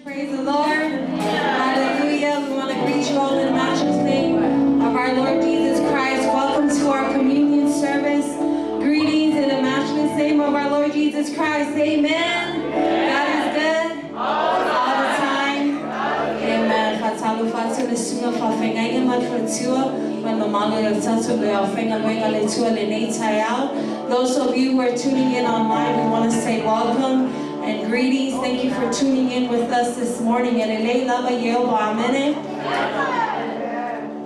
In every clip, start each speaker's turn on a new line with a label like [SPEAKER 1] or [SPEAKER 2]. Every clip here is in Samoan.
[SPEAKER 1] Praise the Lord. Hallelujah. We want to greet you all in the matchless name of our Lord Jesus Christ. Welcome to our communion service. Greetings in the matchless name of our Lord Jesus Christ. Amen. God is good all the time. Amen. Faatalofa atu i le susuga i faafeagaiga ma le faletua ma le mamalu o le tatou le aufaigaluega a le Atua i lenei taeao. Those of you who are tuning in online, we want to say welcome and greetings. Thank you for tuning in with us this morning. E lelei lava Ieova. Amene.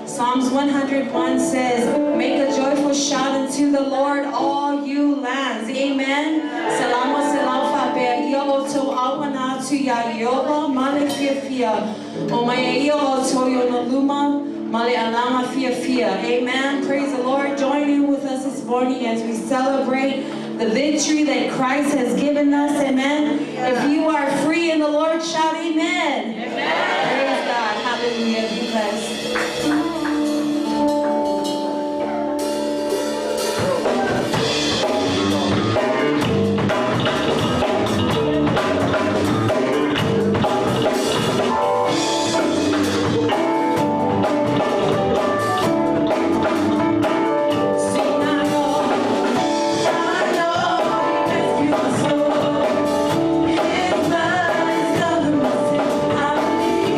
[SPEAKER 1] Psalms 101 says, "Make a joyful shout unto the Lord, all you lands." Amen. Salamo 100 faapea, "Ia outou auana atu iā Ieova ma le fiafia. Omai e ia outou i ona luma ma le alaga fiafia." Amen. Praise the Lord. Join in with us this morning as we celebrate the victory that Christ has given us. Amen. If you are free in the Lord, shout amen. Amen. Praise God. Hallelujah. Be blessed. Sing, I know He rescued my soul. His blood has covered my sin. I believe.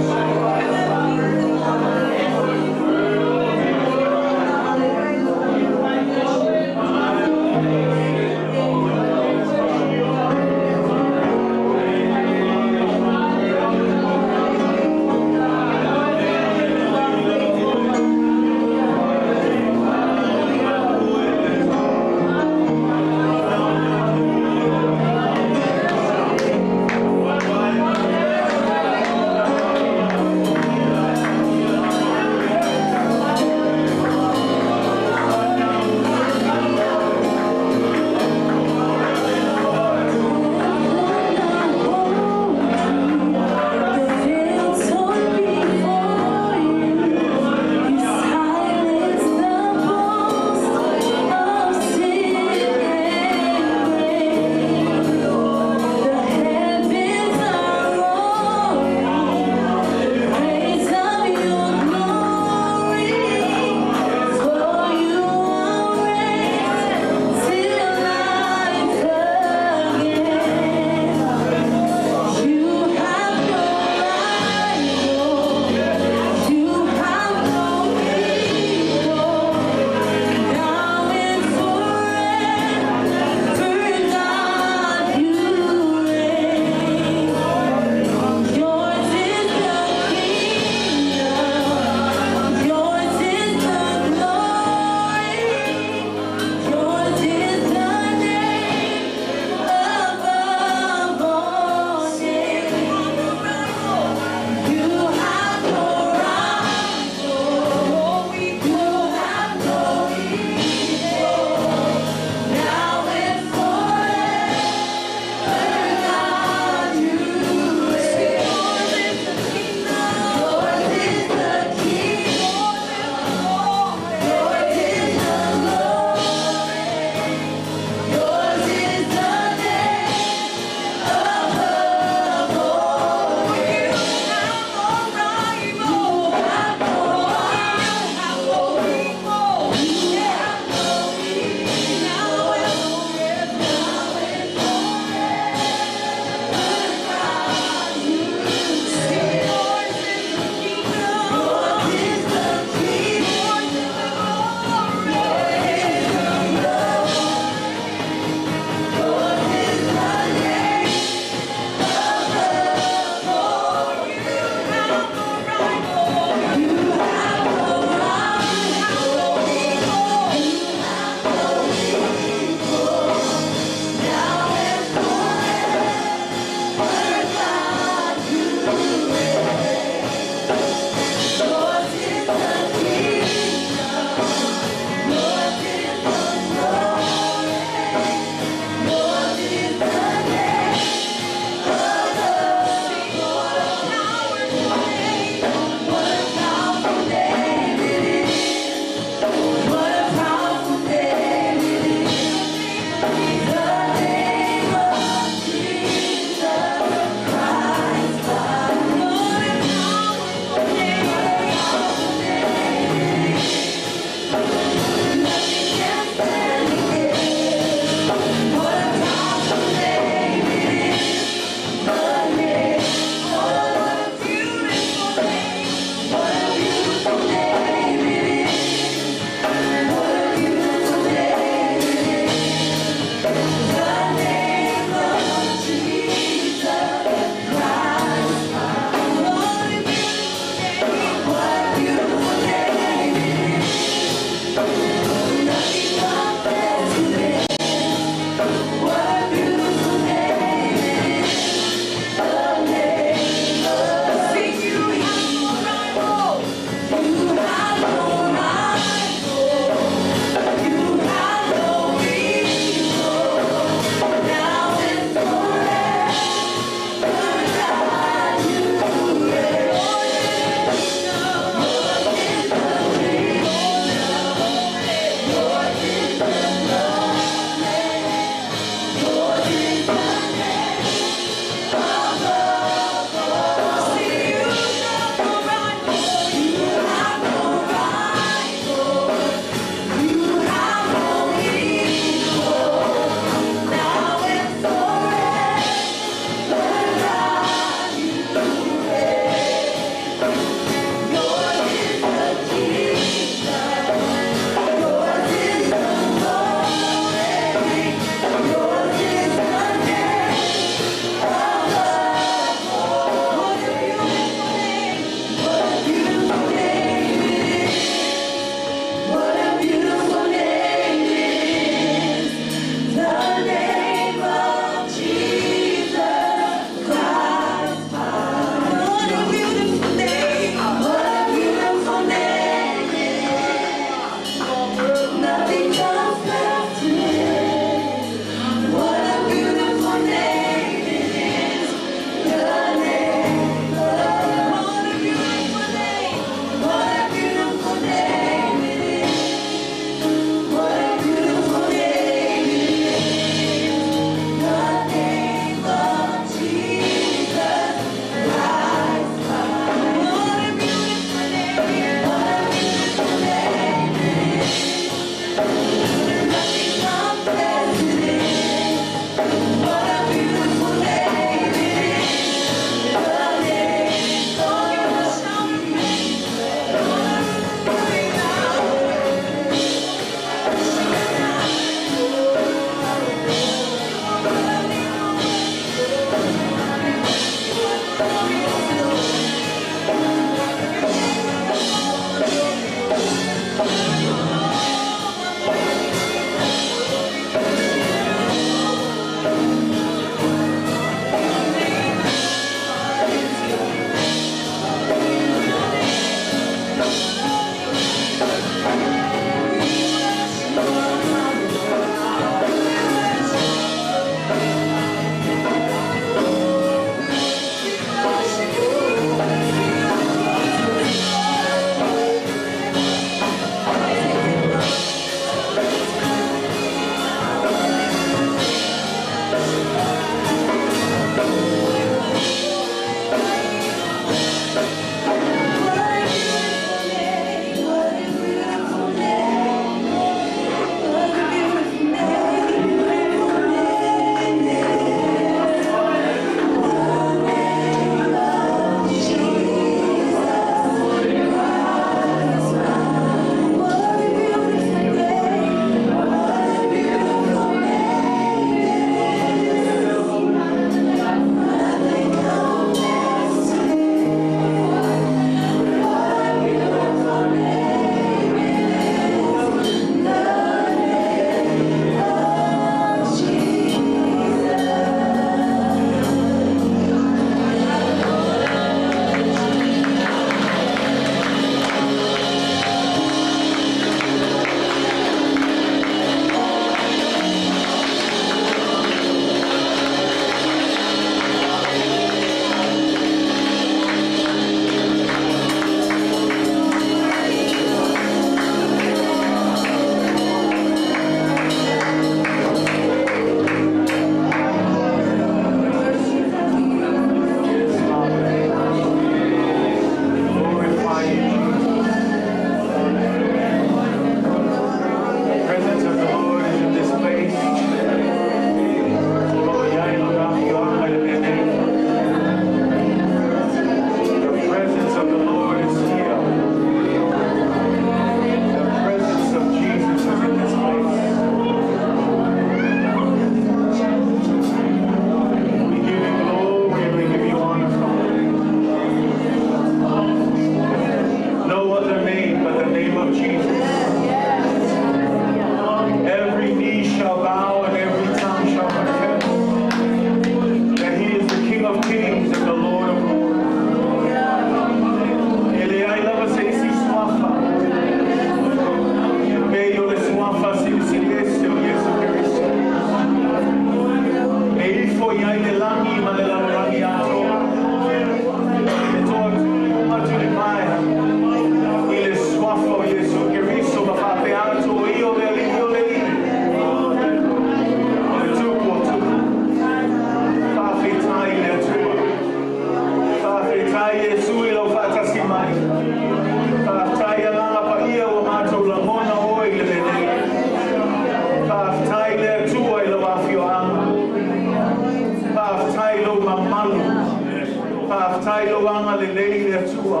[SPEAKER 2] Faafetai lou agalelei i le Atua.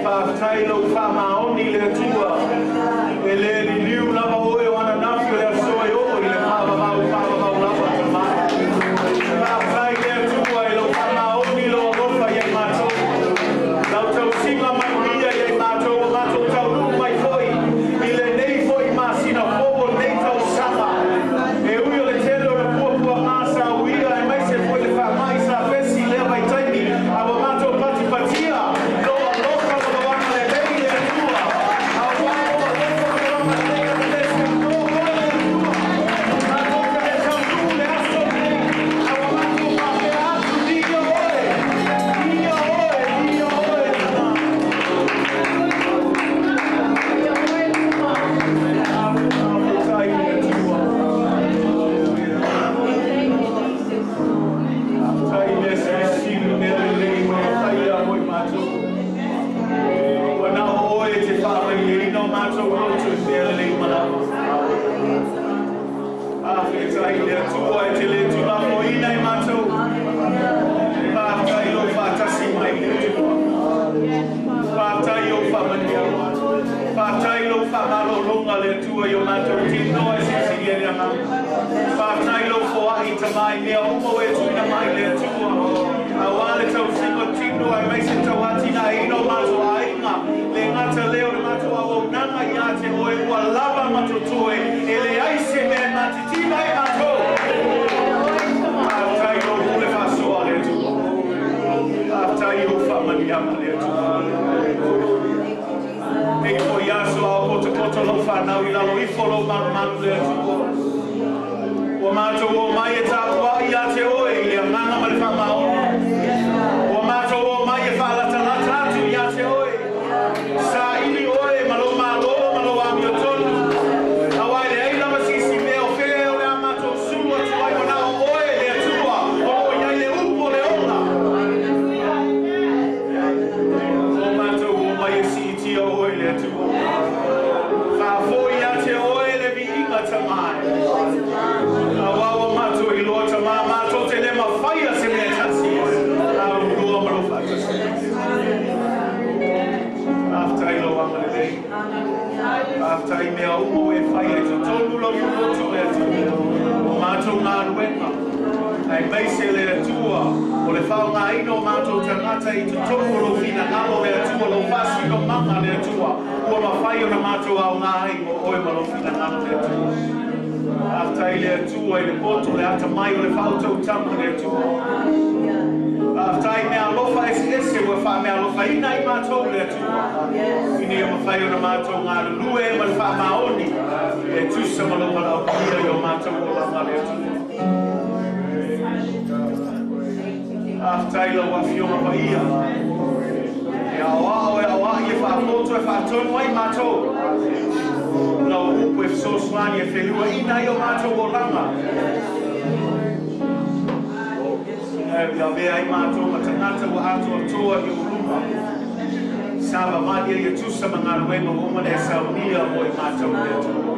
[SPEAKER 2] Faafetai lou faamaoni i le Atua. E le liliu lava oe o ananafi o le aso e oo i le faavavau faavavau lava tamai. Faafetai i le Atua i lou faamaoni lou alofa ia i matou. Lau tausiga manuia ia i matou ua matou taunuu mai foi i lenei foi masina fou o lenei tausaga. E ui o le tele o le puapuaga sa uia aemaise foi le faamai sa pesi i lea vaitaimi, a ua matou patipatia lou alofa ma lou agalelei i le Atua. Auā lou alofa ma lou agalelei e le seatoa oe le Atua. Matou te le taunuu i le aso lenei, a ua matou faapea atu, viia oe, viia oe, viia oe, Tama. Faafetai i le Atua. Faafetai i mea silisili, mea lelei ua e faia mo i matou. Ua na o oe e te faamaileina o matou loto i mea lelei uma lava. Faafetai i le Atua e te le tulafoina i matou. Faafetai lou faatasi mai i le Atua. Faafetai i ou faamanuiaga. Faafetai lou faamalologa le Atua i o matou tino e silisili ai le agaga. Faafetai lou foai tamai mea uma ua e tuuina mai le Atua. Auā le tausiga tino aemaise tauatinaeina o matou aiga. Le gata lea o le matou auaunaga ia te oe ua lava ma totoe e leai se mea e matitiva ai matou. Faafetai lou pule faasoa le Atua. Faafetai i ou faamanuiaga le Atua. Nei foi aso a o potopoto lau whanau i lalo ifo lou malumalu le Atua. Ua matou o mai e tapuai ia te oe i le agaga ma le faamaoni. Ua matou o mai e faalatalata atu ia te oe. Saili oe ma lou malo ma lou amiotonu. Auā e leai lava se isi mea o fea o le a matou sulu atu ai ua na o oe le Atua o lo o i ai le upu o le ola. Ua matou o mai e siitia oe le Atua. Faafoi ia te oe le viiga tamai. Auā ua matou iloa tamā matou te le mafaia se mea tasi. Aulua ma lou faatasi. Faafetai lou agalelei. Faafetai mea uma ua e faia i totonu lau loto le Atua. O matou galuega. Aemaise le Atua o le faaaogaina o matou tagata i totonu o lou finagalo le Atua, lou faasinomaga le Atua. Ua mafai ona matou aoga ai mo oe ma lou finagalo le Atua. Faafetai le Atua i le poto le atamai o le faautautaga le Atua. Faafetai mea alofa eseese ua faameaalofaina ai matou le Atua. Ina ia mafai ona matou galulue ma le faamaoni e tusa ma lou valaaulia i o matou olaga le Atua. Faafetai lau afioga paia. E aoao e aoai e faapoto e faatonu ai matou. Lau upu e fesoasoani e feluaina ai o matou olaga. Ina ia avea ai matou ma tagata ua atoatoa i ou luma. Savavali ai e tusa ma galuega ua uma ona e saunia mo i matou le Atua.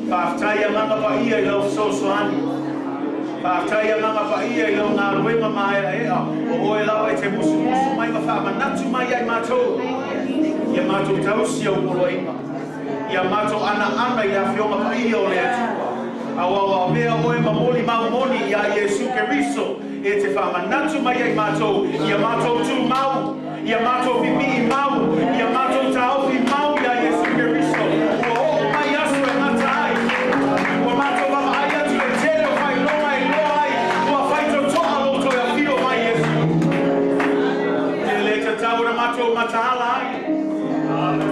[SPEAKER 2] Faafetai agaga paia i lau fesoasoani. Faafetai agaga paia i lau galuega maeaea. O oe lava e te musumusu mai ma faamanatu mai ai matou. Ia matou tausi au poloaiga. Ia matou anaana i le afioga paia o le Atua. Auā ua avea oe ma molimau moni iā Iesu Keriso e te faamanatu mai ai matou, ia matou tumau, ia matou pipii mau, ia matou taofi mau iā Iesu Keriso. Ua oo mai aso e gata ai. Ua matou vaavaai atu i le tele o faailoga e iloa ai ua faitotoa lou toe afio mai Iesu. E le tatau ona matou mataala ai.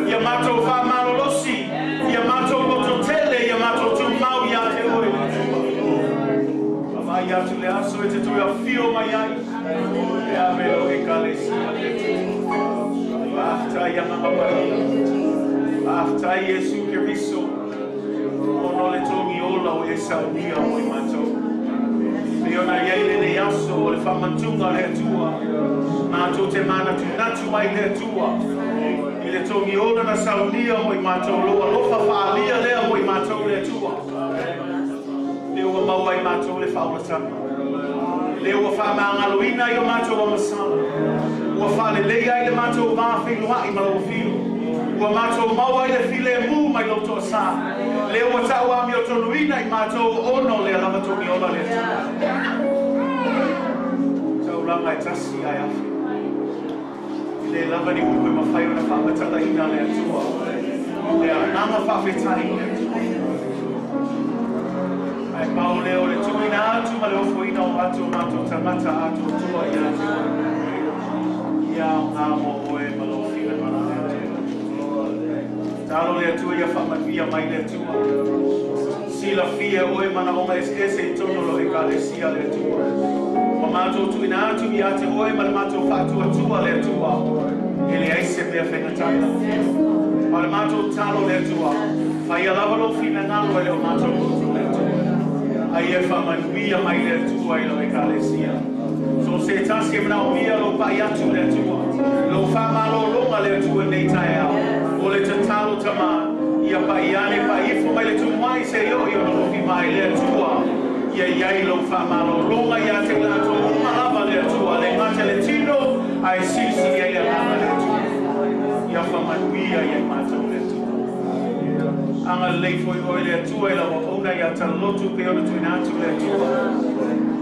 [SPEAKER 2] Ia matou faamalolosi, ia matou lototele, ia matou tumau ia te oe le Atua. Vaavaai atu le aso e te toe afio mai ai. E ave lau Ekalesia le Atua. Faafetai agaga paia. Faafetai Iesu Keriso. Ona o le togi ola ua e saunia mo i matou. Pei ona i ai lenei aso o le faamantuga a le Atua, matou te manatunatu ai i le Atua i le togi ola na saunia mo i matou, lou alofa faaalia lea mo i matou le Atua. Lea ua maua ai matou le faaolataga. Le ua whaamangaloina i o mātou amasala. Ua whaalelei ai le mātou mawhiluai ma lau whilu. Ua mātou maua i le file mū mai lau toa sā. Le ua tau a mio tonuina i mātou ono le alama toni ola le atua. Taulanga e tasi ai afe. Le lava ni upu e mawhai o na whaamatala ina le atua. Le ananga whaafetai le atua. Ai pau leo le tuina atu ma le ofoina o atu o mātou tangata atu o tua i atua. Ia o ngā mō oe ma lau whina mana le atua. Talo le atua ia whaamanuia mai le atua. Sila fia oe mana onga ese i tono lo e kalesia le atua. Ma mātou tuina atu i ate oe ma le mātou whaatua tua le atua. E le aise mea whengatanga. Ma le mātou talo le atua. Whaia lava lo whina ngalo e le o mātou loto le atua. Ai e whamanuia mai le atua i lo e kalesia. So se tasi e mana omia lo pai atu le atua. Lo whamalolonga le atua nei tae ao. O le tatalo tama. Ia pai ane pai ifo mai le tumai se yo i ono lofi mai le atua. Ia iai lo whamalolonga ia te lato uma lava le atua. Le ngata le tino ai sisi ia ia lava le atua. Ia whamanuia ia mātou le atua. Anga leifo i oe le atua i la wapauna ia talolotu pe ona tuina atu le atua.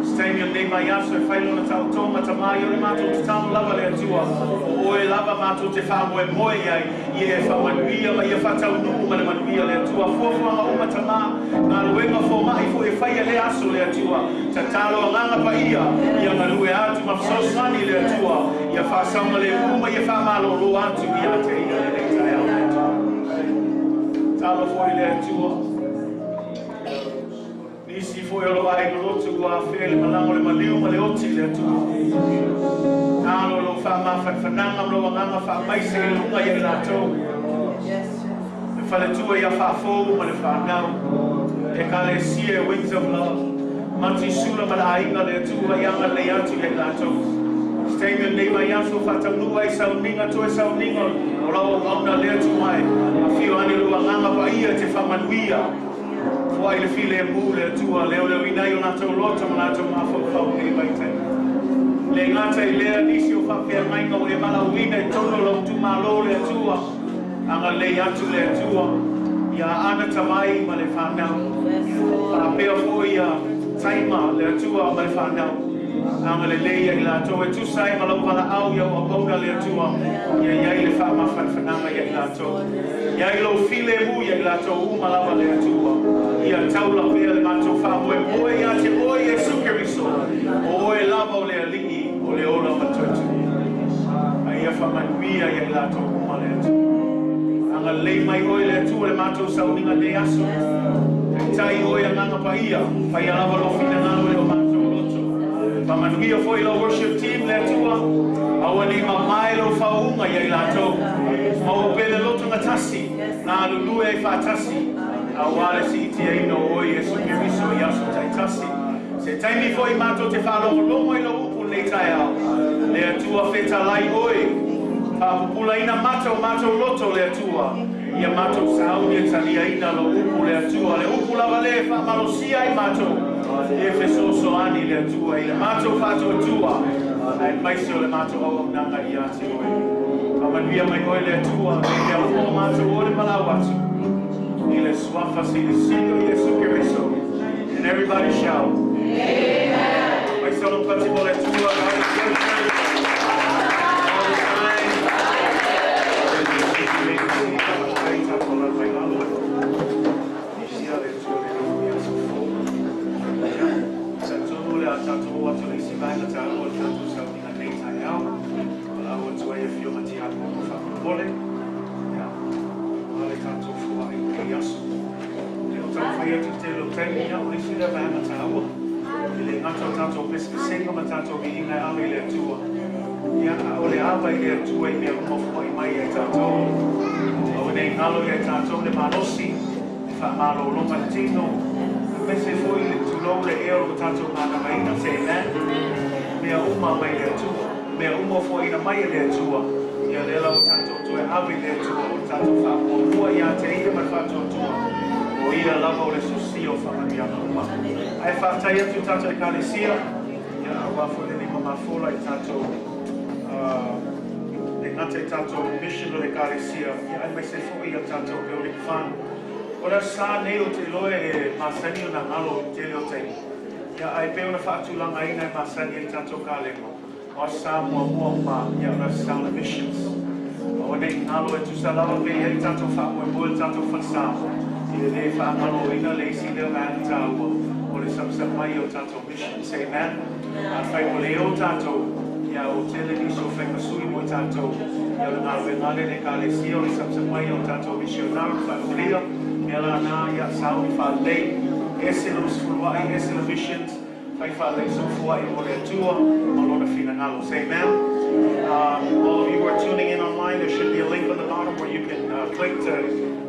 [SPEAKER 2] Steimi o nei mai aso e whailona tau tonga tamai o le mātou te tano lava le atua. O oe lava mātou te whaamoe moe iai ia e whaamanuia ma ia whataunuu ma le manuia le atua. Fuafuanga uma tamā ngā luenga fōma'i fo e whaia le aso le atua. Tatalo anganga pa ia ia ngalue atu ma whasosani le atua. Ia whasaunga le uma ia whaamalolo atu ia te ia le nei tae au le atua. Talo foi le atua. Nisi foi o lo ai lolotu ua awhea le malango le maliu ma le oti le atua. Talo lo whaamawhanwhananga ma lo anganga whaamaise i lunga ia i lātou. Le whaletua ia whaafou ma le whanau. E kalesia e Wings of Love. Mati sula ma le ainga le atua i anga le atu ia i lātou. Steimi nei mai aso whataunua i sauninga toe sauninga o lau auna le atu mai. A whio ane lua nganga pa ia te whamanuia. Fua i le file e mū le atua leo leo inai o nātou loto ma nātou mawhau nei mai tai. Le ngata i lea nisi o whawhea ngainga o e malauina i tono lau tūmālo le atua. Anga lei atu le atua. Ia ana tawai ma le whanau. Whapea fo ia taima le atua ma le whanau. Anga le leia i lātou e tusai ma lau pala au ia o apauna le atua. Ia iai le whaamawhanwhananga ia i lātou. Ia i lau file mu ia i lātou uma lava le atua. Ia taula pea le mātou whaamoe moe ia te oe Yesu Keriso. O oe lava o le alii o le ola matotu. A ia whamanuia ia i lātou uma le atua. Anga lei mai oe le atua le mātou sauninga nei aso. Tai oe anganga pa ia. Whaia lava lo whina ngalo le o mātou loto. Whamanuia foi lo worship team le atua. Aua nei mamae lo whaunga ia i lātou. Maua pele loto ngatasi. Ngā lulue e whaatasi. Aua le si iti aina o oe Yesu Keriso i aso taitasi. Se taimi foi mātou te whaalongolongo i lo upu nei tae ao. Le atua whetalai oe. Whaapupula ina mātou mātou loto le atua. Ia mātou sauni e talia ina lo upu le atua. Le upu lava le whaamalosia i mātou. E fesoso ani le atua i le mātou whātou atua. Ai maise o le mātou au nanga i ate oe. Whamanuia mai oe le atua. Me te au o mātou o le malau atu. I le suafa si le silo Yesu Keriso. And everybody shout. Amen. Maise o lo pati mo le atua. God is good. All the time. Ai whātai atu tātou e kalesia, ia Aua foi le lima mafola i tatou le gata i tatou mission o le Ekalesia, ia aemaise foi ia tatou building fund. O le aso Sa nei ou te iloa e masani ona galo i le tele o taimi. Ia ae pei ona faatulagaina e masani ai le tatou kalema, o aso Sa muamua uma, ia o le aso Sa o le missions. Aua ne i galo e tusa lava pe i ai le tatou faamoemoe i le tatou falesa, i le le faagaloina le isi lea vaega taua o le samasama mai o tatou missions. Amen. Afai ua le o tatou, ia ua tele nisi o fai ma sui mo i tatou, ia o le galuega a le Ekalesia o le samasama mai o tatou misionari faamanuia, mea lana ia sauni faalelei, ese le usufuluai, ese le missions, fai faalelei sofuai mo le Atua ma lona finagalo. Say amen. All of you who are tuning in online, there should be a link on the bottom where you can click to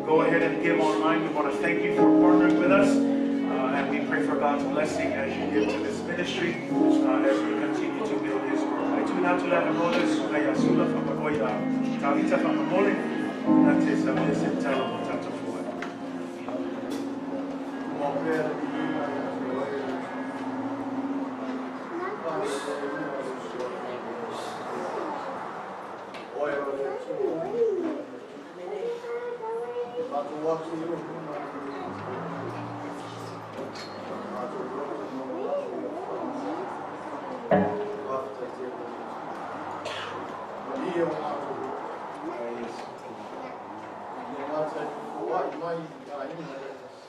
[SPEAKER 2] go ahead and give online. We want to thank you for partnering with us, and we pray for God's blessing as you give to this ministry, as we continue to build His work. Ai tuuina atu le avanoa le susuga ia Sula Faamaoi Tavita Faamaole, na te saunia se tatalo mo tatou foai.
[SPEAKER 3] Mo pea le viiga ia te oe le Atua. Oe o le Atua. Matou atu i ou luma i le Matou loto maualalo ia Faafetai tele le Atua. Malie o matou loto. Le gata i fofoai mai i aiga taitasi.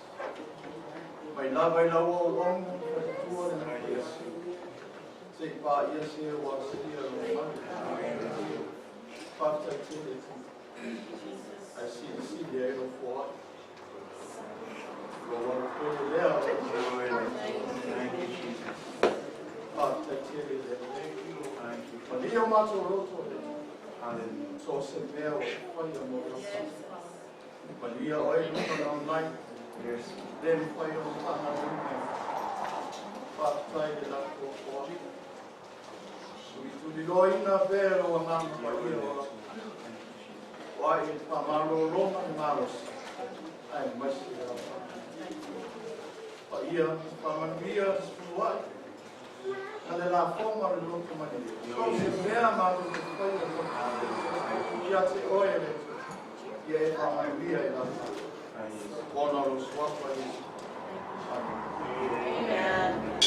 [SPEAKER 3] Mai lava i lau auauna ma faletua le Mesia. Seia paia se ua asia lou malu. Faafetai tele Atua. Ae silisili ai lou foai. Lou alopele lea o
[SPEAKER 2] Thank you, Jesus.
[SPEAKER 3] Faafetai tele le
[SPEAKER 2] Thank you, Lord. Thank you.
[SPEAKER 3] Malie o matou loto le
[SPEAKER 2] Hallelujah.
[SPEAKER 3] So se mea ua faia mo lau. Malia oe luga na online.
[SPEAKER 2] Yes.
[SPEAKER 3] Le mafai ona faagaloina. Faafetai le latou foai. Tulituliloaina pea lou agaga paia o lau. O ai le faamalologa le malosi. Aemaise le lau. Paia faamanuia sefuluai. Na le lafoga o le loto malie. So se mea matou te faia mo ia te oe le Atua. Ia e faamanuia i lau. Ona o lou suafa Iesu. Amen.
[SPEAKER 1] Amen.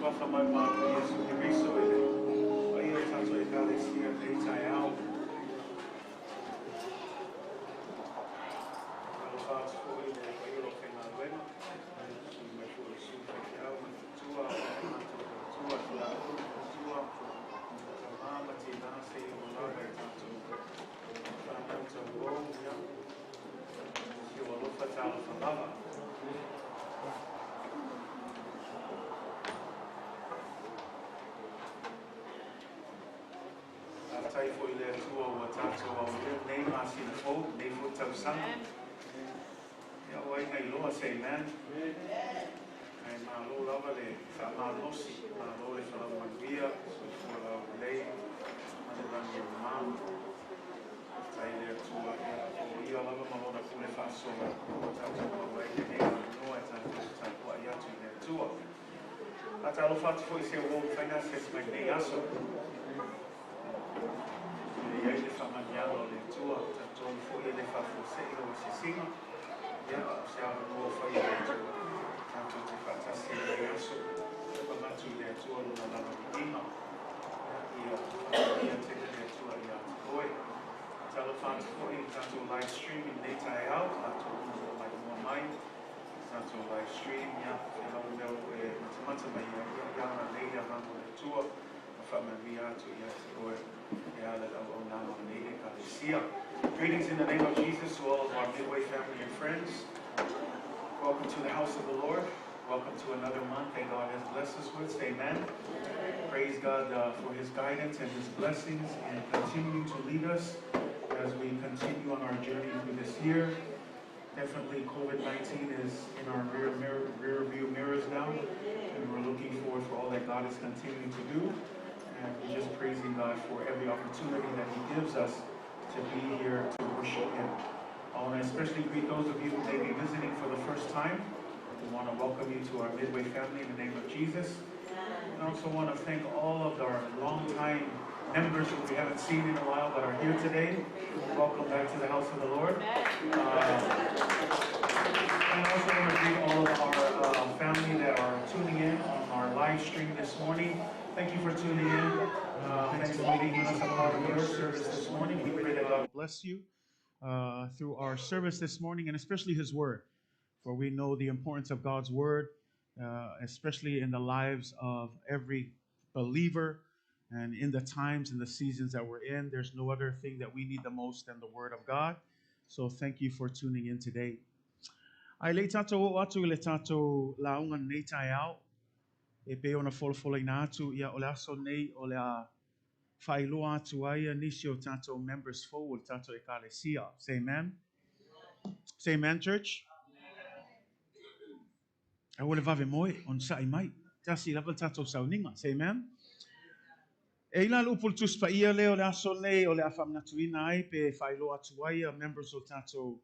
[SPEAKER 2] Suafa Maumau o Iesu Keriso i le paia o tatou Ekalesia i lenei taeao. Talofa atu foi i le paia o lau faigaluega, sui mai foi o le Susu Faifeau ma le Faletua, o le matou faletua, Tiakono, faletua, tama ma tina seia ua lava i tatou fanau tauvou, ia, si ou alofa talofa lava. Faafetai foi i le Atua ua tatou aulia lenei masina fou, lenei foi tausaga. Ia, o ai na iloa, say amen. Ae malo lava le faamalosi, malo le falau manuia, soifua laulelei ma le lagi e mama. Faafetai i le Atua, ia, o Ia lava ma Lona pule faasoa ua tatou maua ai lenei avanoa e tatou te tapuai atu i le Atua. Faatalofa atu foi i se uo mafai na asiasi mai lenei aso. E i ai le faamanuiaga o le Atua, talitonu foi e le faafuasei lau asiasiga. Ia, o se avanoa ua fai e le Atua tatou te faatasi ai lenei aso. E avatu i le Atua lona lava viiga. Ia faamanuia tele le Atua ia te oe. Faatalofa atu foi i le tatou live stream i lenei taeao, tatou uma o lo o maimoa mai i le tatou live stream. Ia, o lea lava le mea o lo o e matamata mai ai, ia, ia agalelei le agaga o le Atua ma faamanuia atu ia te oe e ala i le auaunaga o lenei Ekalesia. Greetings in the name of Jesus to all of our Midway family and friends. Welcome to the house of the Lord. Welcome to another month that God has blessed us with. Say amen. Praise God for His guidance and His blessings and continue to lead us as we continue on our journey through this year. Definitely COVID-19 is in our rear mirror, rear view mirrors now, and we're looking forward for all that God is continuing to do. And we're just praising God for every opportunity that He gives us to be here to worship Him. I want to especially greet those of you who may be visiting for the first time. We want to welcome you to our Midway family in the name of Jesus. And I also want to thank all of our longtime members who we haven't seen in a while but are here today. Welcome back to the house of the Lord. And I also want to greet all of our family that are tuning in on our live stream this morning. Thank you for tuning in. Thanks for making us a part of your service this morning. We pray that God bless you through our service this morning, and especially His Word. For we know the importance of God's Word, especially in the lives of every believer and in the times and the seasons that we're in. There's no other thing that we need the most than the Word of God. So thank you for tuning in today. Ae le i tatou oo atu i le tatou lauga lenei taeao, e pei ona folafolaina atu, ia o le aso nei o le a faailoa atu ai nisi o tatou members fou o le tatou Ekalesia. Say amen. Say amen, church. Aua le vave moe, onosai mai. Tasi lava le tatou sauniga. Say amen. E i la le upu o le Tusi Paia lea o le aso nei o le a faamanatuina ai pe faailoa atu ai a members o tatou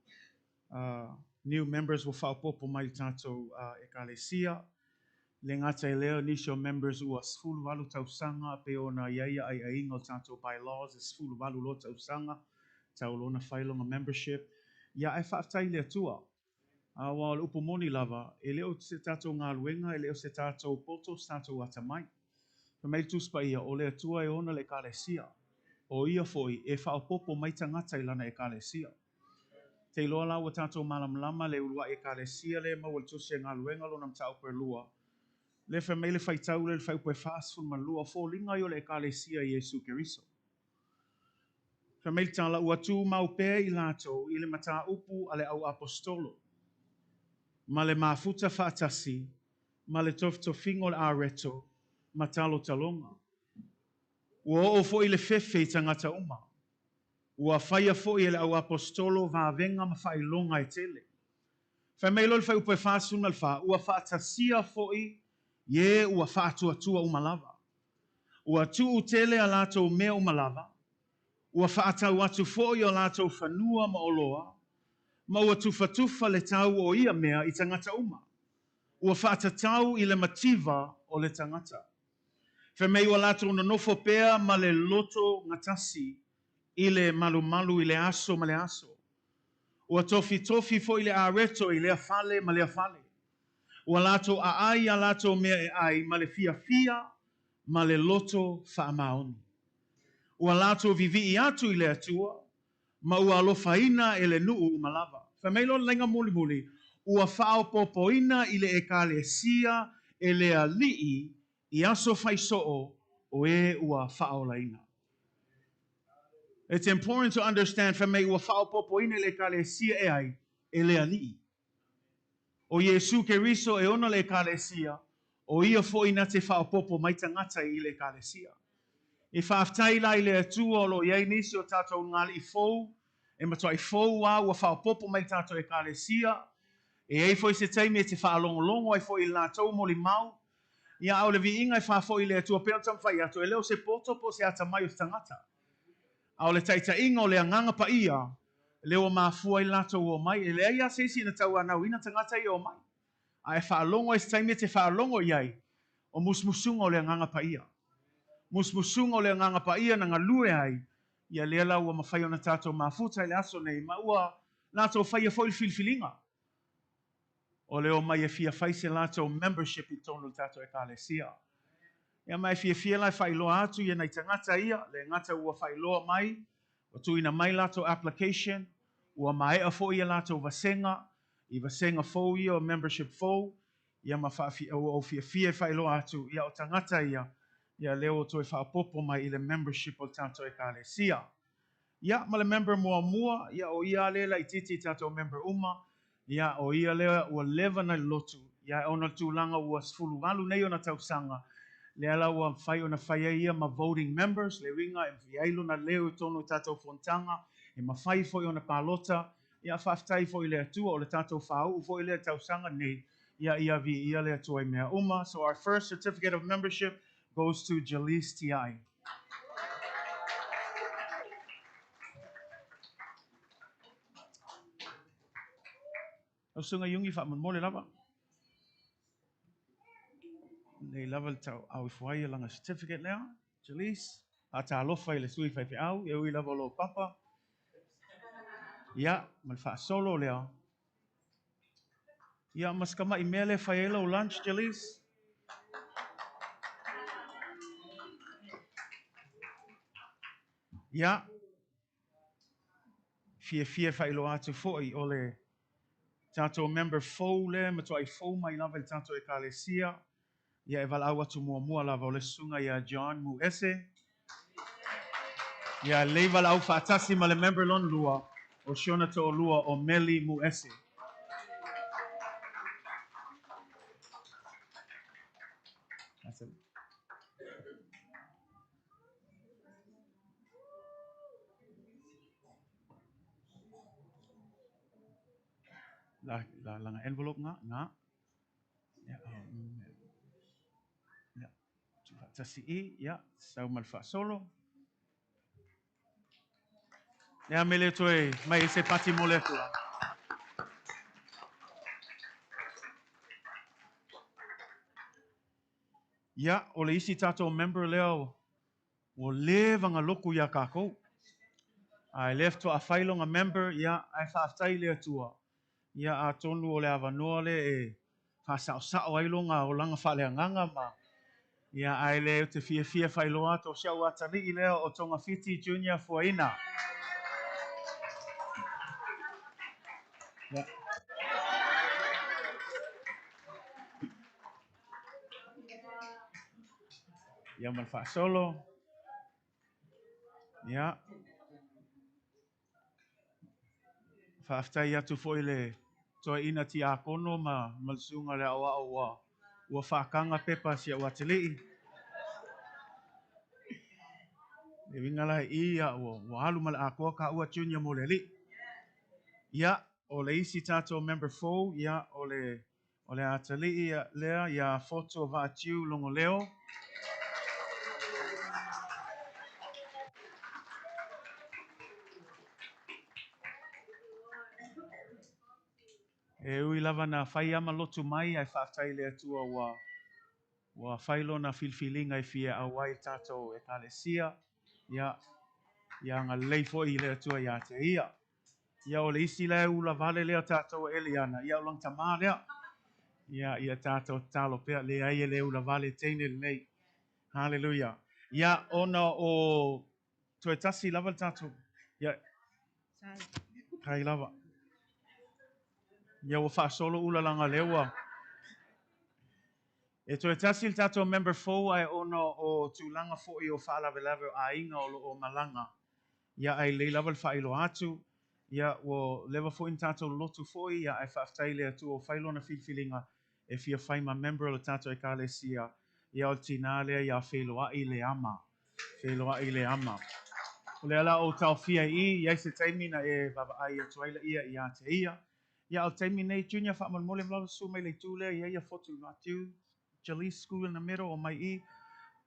[SPEAKER 2] new members ua faaopoopo mai i le tatou Ekalesia. Le gata i lea, o nisi o members ua 18 tausaga pei ona i ai aiaiga o le tatou bylaws e 18 loa tausaga tau lona fai lona membership. Ia ae faafetai i le Atua. Aua o le upu moni lava, e le o se tatou galuega, e le o se tatou poto, se tatou atamai. Fai mai le Tusi Paia, o le Atua e ona le Ekalesia. O ia foi e faaopoopo mai tagata i lana Ekalesia. Te iloa la ua tatou malamalama le uluai Ekalesia lea e maua i le Tusi a Galuega lona mataupu e lua. Lea fai mai le faitau lea i le fuaiupu e 42, o foliga ia o le Ekalesia i Iesu Keriso. Fai mai le tala, ua tumau pea i latou i le mataupu a le au aposetolo, ma le mafuta faatasi, ma le tofitofiga o le areto, ma talotaloga. Ua oo foi le fefe i tagata uma. Ua faia foi e le au aposetolo vavega ma faailoga e tele. Fai mai loa le fuaiupu e 44, ua faatasia foi e ua faatuatua uma lava. Ua tuu tele a latou mea uma lava, ua faatau atu foi o latou fanua ma oloa, ma ua tufatufa le tau o ia mea i tagata uma. Ua faatatau i le mativa o le tagata. Fai mai ua latou nonofo pea ma le loto gatasi i le malumalu i le aso ma le aso. Ua tofitofi foi le areto i lea fale ma lea fale. Ua latou aai ia latou mea e ai ma le fiafia ma le loto faamaoni. Ua latou vivii atu i le Atua, ma ua alofaina e le nuu uma lava. Fai mai loa le laina mulimuli, ua faaopoopoina i le Ekalesia e le Alii i aso faisoo o e ua faaolaina. It's important to understand, fai mai ua faaopoopoina i le Ekalesia e ai? E le Alii. O Iesu Keriso e ona le Ekalesia, o Ia foi na te faaopoopo mai tagata i le Ekalesia. E faafetai la i le Atua o lo o i ai nisi o tatou ulugalii fou, e matuai fou lava ua faaopoopo mai i le tatou Ekalesia. E i ai foi se taimi e te faalogologo ai foi i le latou molimau. Ia, a o le viiga e faafoi i le Atua, pei ona taumafai atu, e le o se poto po o se atamai o se tagata, a o le taitaiga o le Agaga Paia lea ua mafua ai le latou omai. E leai lava se isi na tauanauina tagata ia e omai, a e faalogo ai se taimi e te faalogo i ai, o musumusuga o le Agaga Paia. Musumusuga o le Agaga Paia na galue ai, ia lea la ua mafai ona tatou mafuta i le aso nei, ma ua latou faia foi le filifiliga o le omai e fia fai se latou membership i totonu o le tatou Ekalesia. Ia ma e fiafia la e faailoa atu ia nai tagata ia, le gata ua faailoa mai, ua tuuina mai latou application, ua maea foi ia latou vasega, i vasega fou ia o membership fou, ia ma ua ou fiafia e faailoa atu, ia o tagata ia, ia lea ua toe faaopoopo mai i le membership o le tatou Ekalesia. Ia, ma le member muamua, ia o ia lea laitiiti i tatou member uma, ia o ia lea ua leva na lotu, ia ona o le tulaga ua 18 nei ona tausaga, lea la ua mafai ona fai ai ia ma voting members, le uiga e i ai lona leo i totonu o tatou fonotaga, e mafai foi ona palota, ia faafetai foi i le Atua, o le tatou fāuu foi lea tausaga nei, ia ia viia le Atua i mea uma. So our first certificate of membership goes to Jalise Tiai. Lau susuga Iugi faamolemole lava. Nei lava le tau au ifo ai lana certificate lea. Jalise, faatalofa i le sui faifeau, e ui lava o lou papa. Ia, ma le faasolo lea. Ia, ma si tamai mea lea e fai ai lau lunch, Jalise. Ia, fiafia e faailoa atu foi o le tatou member fou lea e matuai fou mai lava i le tatou Ekalesia. Ia, e valaau atu muamua lava o le susuga ia John Muese. Ia, lei valaau faatasi ma le member lona lua o si ona toalua o Meli Muese. That's it. La, la, langa envelope nga, nga. Ia, ia, tuufaatasi i, ia, sau ma le faasolo. Ia, me le toe mai se pati mo le Atua. Ia, o le isi tatou member lea ua leva ona loku iā kākou. A e le faatoa fai lona member, ia, ae faafetai i le Atua. Ia, atonu o le avanoa lea e faasaosao ai lona olaga faaleagaga ma, ia, ae le ou te fiafia e faailoa atu o si au atalii lea o Togafiti Junior Fuaina. Ia. Ia ma le faasolo. Ia. Faafetai atu foi i le toeaina tiakono ma le susuga i le aoao ua faataga pepa a si au atalii. Le uiga la i i, ua alu ma le atoa taua Junior mo le alii. Ia, o le isi tatou member fou, ia, o le O le atalii lea ia Foto Vaatiu Logoleo. E ui lava na fai lava ma lotu mai, ae faafetai i le Atua ua fai lona filifiliga e fia auai i le tatou Ekalesia. Ia, ia agalelei foi le Atua ia te ia. Ia, o le isi la e ula vale lea tatou e Eliana, ia o lona tamā lea. Ia, ia tātou tatalo pea, leai e le ulavale teine lenei. Hallelujah. Ia, ona o toe tasi lava le tātou. Ia, kai lava. Ia, ua faasolo ula laga lea ua. E toe tasi le tātou member fou ae ona o tulaga foi o faalavelave o aiga o loo malaga. Ia, ae lelei lava le faailoa atu. Ia, ua leva foi na tātou lotu foi, ia, ae faafetai le Atua ua fai lona filifiliga e fia fai ma member o le tātou ekalesia. Ia, o le tinā lea ia Feiloai Leama. Feiloai Leama. O lea la ou taofia i i, iai se taimi na e vaavaai atu ai laia ia te ia. Ia, o le taimi nei, Junior, faamolemole ma susu mai le itu lea i ai ia Fotu Matiu, Jaleese School in the middle o mai i.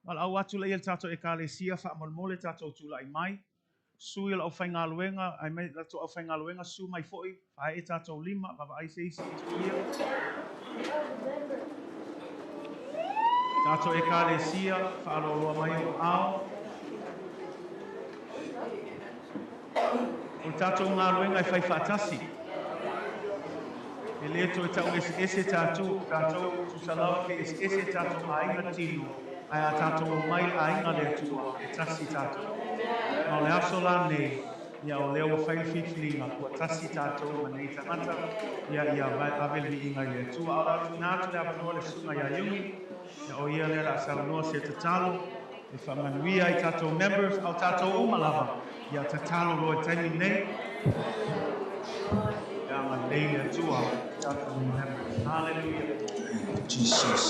[SPEAKER 2] Valaau atu laia le tātou ekalesia, faamolemole tātou tulai mai. Sui o le aufaigaluega, ai mai latou aufaigaluega, susu mai foi, faaee tātou lima, vaavaai se isi i tuia. Tātou ekalesia, faaloaloa mai o ao. O le tātou galuega e fai faatasi. E le toe tau eseese tātou, tātou tusa lava pe eseese tātou aiga tino, ae a tātou omai i le aiga a le Atua, e tasi tātou. Ma o le aso la nei, ia o lea ua fai le filifiliga, ua tasi tātou ma nei tagata, ia ia ave le viiga i le Atua. A o le a tuuina atu le avanoa i le susuga ia Iugi, ia o ia lea o le a saunoa se tatalo e faamanuia ai tātou members, a o tātou uma lava, ia tatalo loa i le taimi lenei. Ia agalelei le Atua i tātou members. Hallelujah.
[SPEAKER 4] Jesus.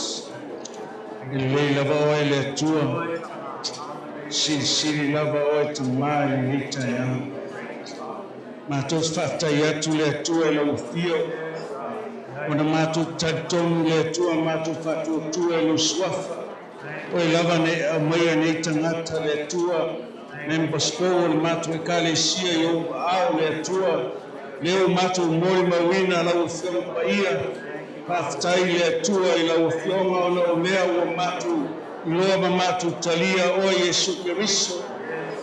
[SPEAKER 4] E lelei lava oe le Atua, silisili lava oe tamā i lenei taeao. Matou te faafetai atu le Atua i lau afio, ona matou te talitonu le Atua matou faatuatua i lou suafa. Oe lava na e aumaia nei tagata le Atua, members fou o le matou ekalesia i ou aao le Atua, lea ua matou molimauina lau Afioga Paia. Faafetai i le Atua i lau Afioga ona o lea ua matou iloa ma matou talia oe Iesu Keriso.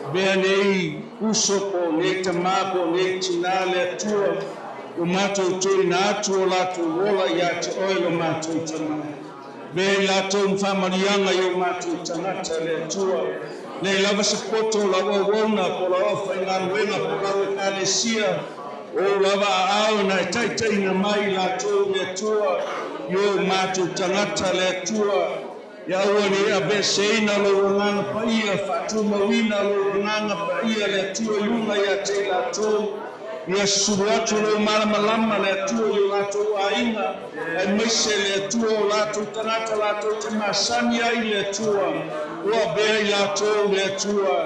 [SPEAKER 4] Avea nei uso po o nei tamā po o nei tinā le Atua ua matou tuuina atu o latou ola ia te oe lo matou Tamā. Avea i latou ma faamanuiaga i o matou tagata le Atua. Leai lava se poto o lau auauna po o lau aufaigaluega po o lau ekalesia, o ou lava aao na e taitaiina mai i latou le Atua i o matou tagata le Atua. Ia aua ne i aveeseina lou Agaga Paia, faatumauina lou Agaga Paia le Atua i luga ia te i latou. Ia susulu atu lou malamalama le Atua i o latou aiga, aemaise le Atua o latou tagata latou te masani ai le Atua, ua avea i latou le Atua.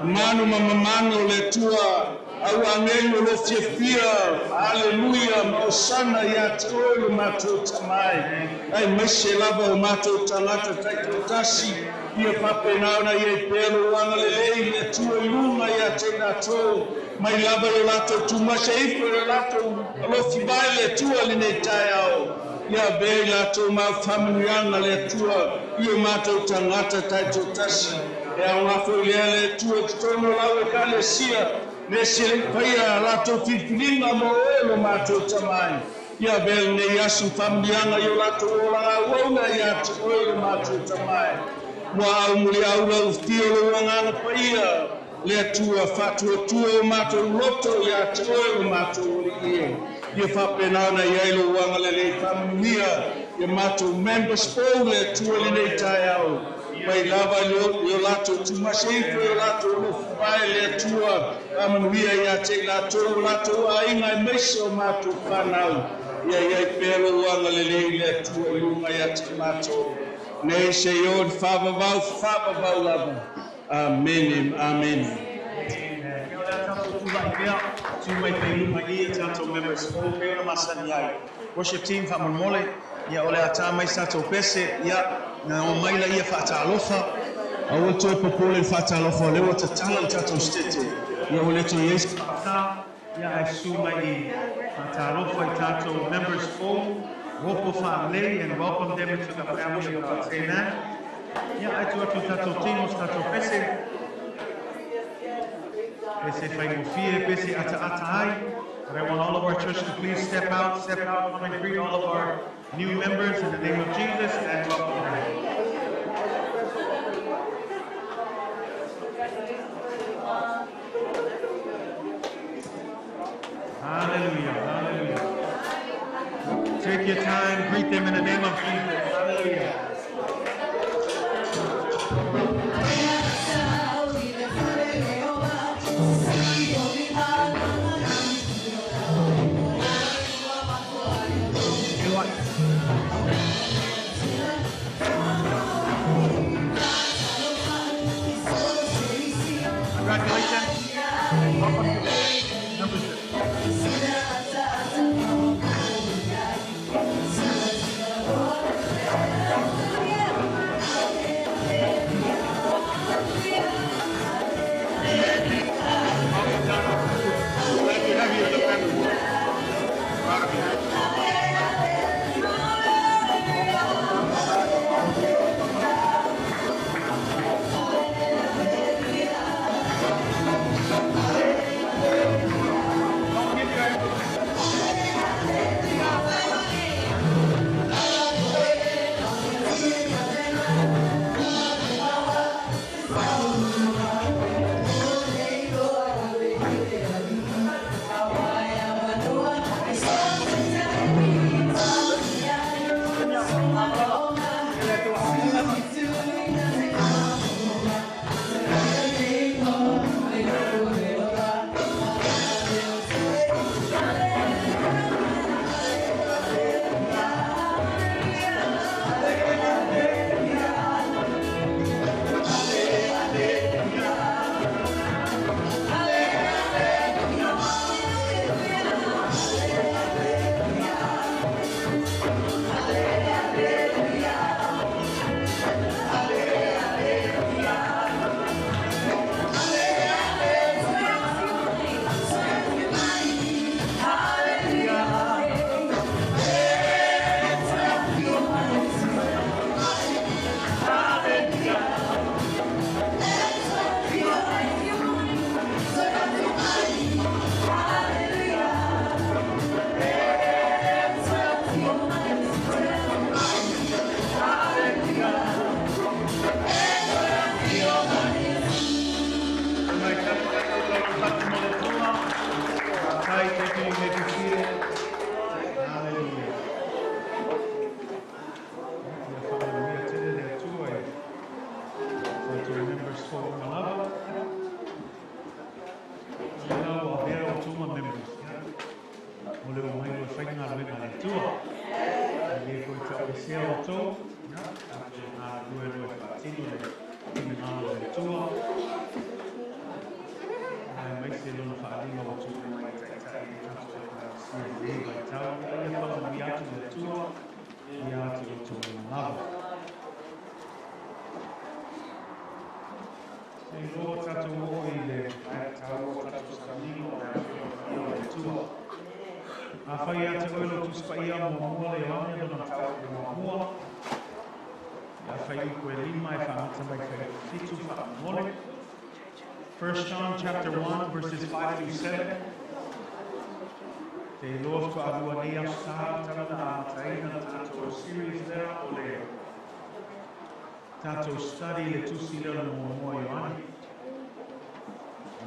[SPEAKER 4] Manu ma mamano le Atua, au agelu o lo fiafia, Aleluia ma Osana ia te oe lo matou Tama e, aemaise lava o matou tagata taitoatasi, ia faapena ona i ai pea lou agalelei i le Atua i luga ia te i latou, mai lava i o latou tumasa ifo i lo latou alofi vae le Atua i lenei taeao. Ia avea i latou mau faamanuiaga le Atua i o matou tagata taitoatasi. E aoga foi lea le Atua i totonu o lau ekalesia, le se le i faia a latou filifiliga mo oe lo matou Tama e. Ia avea lenei aso ma faamanuiaga i o latou olaga auauna ia te oe lo matou Tama e. Ua aumuliau lau afio lou Agaga Paia, le Atua faatuatua o matou loto ia te oe lo matou Alii e. Ia faapena ona i ai lou agalelei faamanuia ia matou members fou le Atua i lenei taeao. Mai lava i o latou tumase ifo i o latou alofi vae le Atua faamanuia ia te i latou o latou aiga aemaise o matou fanau. Ia i ai pea lou agalelei le Atua i luga ia te matou. Nei se i o i faavavau faavavau lava. Amene ma amene.
[SPEAKER 2] Amen. Ia o le a tatou tulai pea, tu mai pea i luma i i a tatou members fou pei ona masani ai. Worship team faamolemole, ia o le a tā mai se tatou pese, ia na omai laia faatalofa, aua le toe popole i le faatalofa o lea ua tatala le tatou sitete, ia ua le toe i ai se faata, ia ae susu mai i faatalofa i tatou members fou, Ropo faalelei and welcome them into the family of God. Amen. Ia ae tuu atu i tatou team o se tatou pese. Pese faigofie, pese ataata ai. But I want all of our church to please step out, come and greet all of our new members in the name of Jesus and welcome them. Hallelujah, hallelujah. Take your time, greet them in the name of Jesus. Hallelujah. Congratulations. Welcome to membership. Glad to have you in the family. Proud of you. Don't give you Thank you. You may be seated. Hallelujah. To members for Malava. Members. O le o mai o whainga le ma le tua. Le koe tau e sea o tō. Ngā rue rue whaatino le tini ngā le tua. Ai mai se lona whaalinga o tū mai tai tai tātou e ngā sia le vai tau. Ia whanau atu le tua. Ia atu o tō malava. Se loa tātou o i le tau o tātou saninga o le tua. A whai atu oe lo tuspaia mua mua le oane lona tau mua mua. Ia whai uku e lima e whaamata mai whai fitu whaamole. 1 John chapter 1 verses 5 through 7. Te loa whaarua nei au sā tarana a taina tātou series lea o le tātou study le tusi lea mua mua Ioane.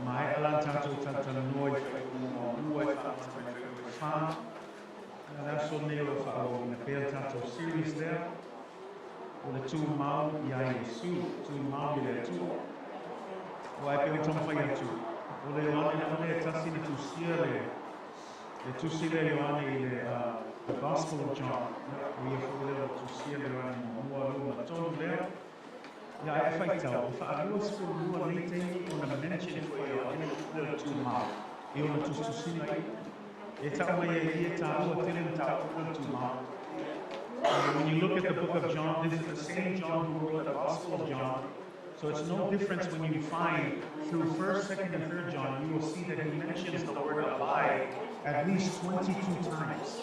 [SPEAKER 2] Mai ala tātou tātou noa i whai mua mua i whaamata mai whai whā. Nā so nei o whaaro ina pēr tātou series lea. O le tū mau i a Yesu, tū mau i le tua. O ai pe o tamawhai atu. O le Ioane na one e tasi na tūsia le tusi le Ioane i le the Gospel of John. O ia fo le tūsia le Ioane mua lua tonu lea. Ia e whaitau, o whaarua sipuru lua nei teini o na mention ko e Ioane le tū mau. E ona tusitusina i. E tau mai e ia tāua tele na tāua le tū mau. When you look at the book of John, this is the same John who wrote the Gospel of John. So it's no difference when you find through 1st, 2nd, and 3rd John, you will see that he mentions the word abide at least 22 times.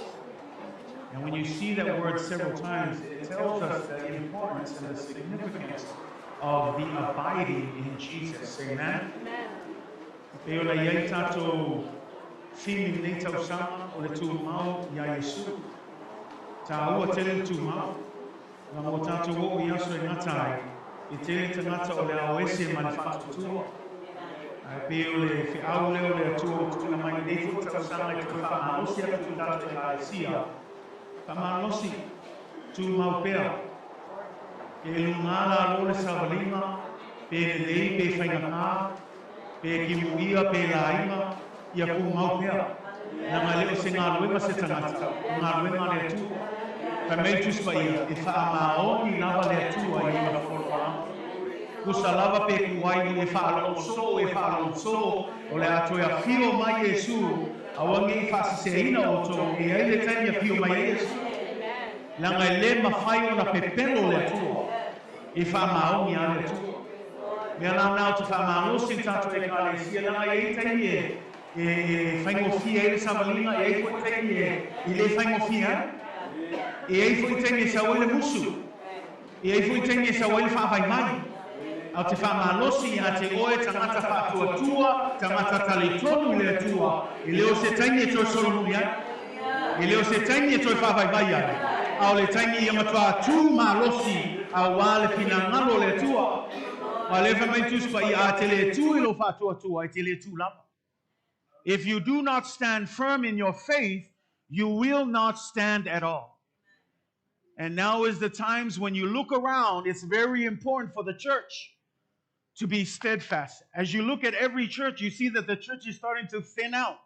[SPEAKER 2] And when you see that word several times, it tells us the importance and the significance of the abiding in Jesus. Amen? Amen. Theme i lenei tausaga o le tumau iā Iesu. Tāua tele le tumau, leaga ua tatou oo i aso e gata ai, e tele tagata o le a o ese ma le faatuatua. Ae pei o le feau lea o le Atua ua tuuina mai i lenei foi tausaga e toe faamalosi atu i tatou Ekalesia, Faamalosi, tumau pea. E luga lalo le savaliga, pe lelei pe faigata, pe timuia pe laiga, ia tumau pea. Leaga e le o se galuega se tagata, o galuega a le Atua. Fai mai le Tusi Paia, e faamaoni lava le Atua i ona folafolaga. Tusa lava pe tuai ua e faalogo soo e faalogo soo, o le a toe afio mai Iesu, aua ne i faaseseina outou, e i ai le taimi e afio mai ai Iesu. Leaga e le mafai ona pepelo le Atua. E faamaoni lava le Atua. Mea la na ou te faamalosi i le tatou Ekalesia, leaga e i ai taimi e e faigofie ai le savaliga, e i ai foi taimi e le faigofie ai. E i ai foi taimi e sau ai le musu, e i ai foi taimi e sau ai le faavaivai. Ae ou te faamalosi ia te oe tagata faatuatua, tagata talitonu i le Atua, e le o se taimi e toe solomuli ai, e le o se taimi e toe faavaivai ai, a o le taimi ia matua tu malosi aua le finagalo o le Atua. Aua o lea e fai mai le Tusi Paia, A te le tu i lou faatuatua, e te le tu lava. If you do not stand firm in your faith, you will not stand at all. And now is the times when you look around, it's very important for the church to be steadfast. As you look at every church, you see that the church is starting to thin out.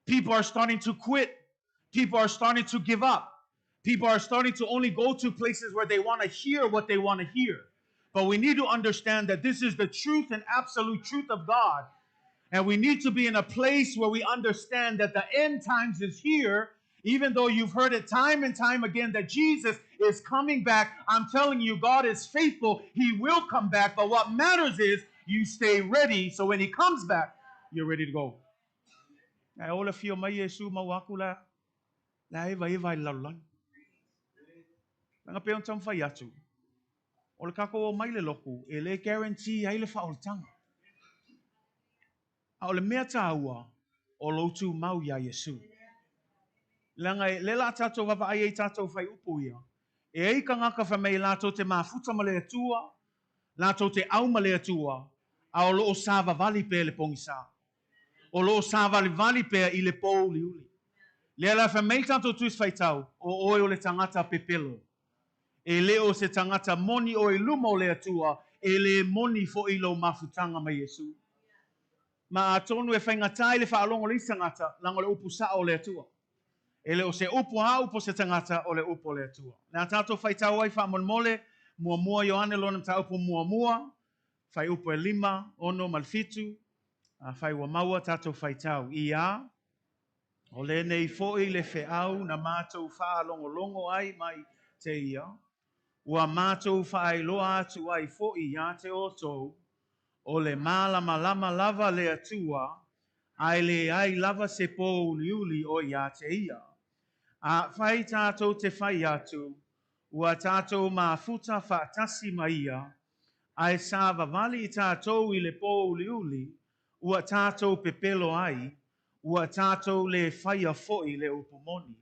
[SPEAKER 2] People are starting to quit. People are starting to give up. People are starting to only go to places where they want to hear what they want to hear. But we need to understand that this is the truth and absolute truth of God. And we need to be in a place where we understand that the end times is here. Even though you've heard it time and time again that Jesus is coming back, I'm telling you, God is faithful. He will come back. But what matters is you stay ready so when He comes back, you're ready to go. Ae o le afio mai Iesu ma ua aku la, la eva eva i le lalolagi. Leaga pei ona taumafai atu, o le tatou omai i le lotu e le guarantee ai le faaolataga. A o le mea taua, o lou tumau iā Iesu. Leaga e, lea la tatou vaavaai ai i tatou faiupu ia, e ai tagata fai mai latou te mafuta ma le Atua, latou te au ma le Atua, a o lo o savavali pea i le pogisa. O lo o savalivali pea i le pōuliuli. Lea la fai mai le tatou Tusi Faitau, o oe o le tagata pepelo. E le o se tagata moni oe i luma o le Atua, e le moni foi lou mafutaga ma Iesu. Ma atonu e faigata ai le faalogo le isi tagata, leaga o le upu sao o le Atua. E le o se upu a au po se tagata, o le upu a le Atua. Le a tatou faitau ai faamolemole, muamua Ioane lona mataupu muamua, fuaiupu e 5, 6 ma le 7, afai ua maua tatou faitau. Ia, o lenei foi le feau na matou faalogologo ai mai te ia, ua matou faailoa atu ai foi ia te outou, o le malamalama lava le Atua, ae leai lava se pōuliuli o ia te ia. Afai tatou te fai atu, ua tatou mafuta faatasi ma ia, ae savavali i tatou i le pōuliuli, ua tatou pepelo ai, ua tatou le faia foi le upu moni.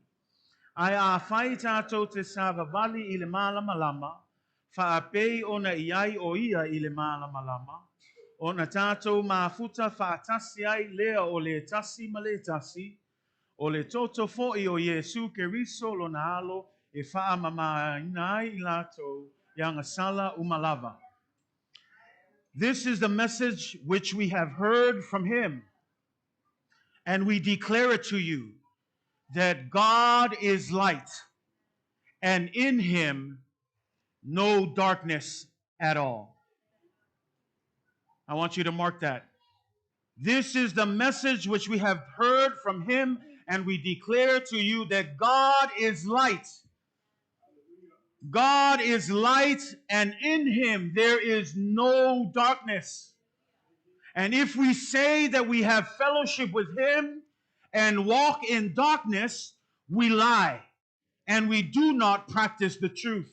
[SPEAKER 2] Ae afai tatou te savavali i le malamalama, faapei ona i ai o ia i le malamalama, ona tatou mafuta faatasi ai lea o le tasi ma le tasi, o le toto foi o Iesu Keriso lona Alo e faamamaina ai i latou i agasala uma lava. This is the message which we have heard from him, and we declare it to you, that God is light, and in him no darkness at all. I want you to mark that. This is the message which we have heard from him, and we declare to you that God is light. God is light, and in him there is no darkness. And if we say that we have fellowship with him and walk in darkness, we lie, and we do not practice the truth.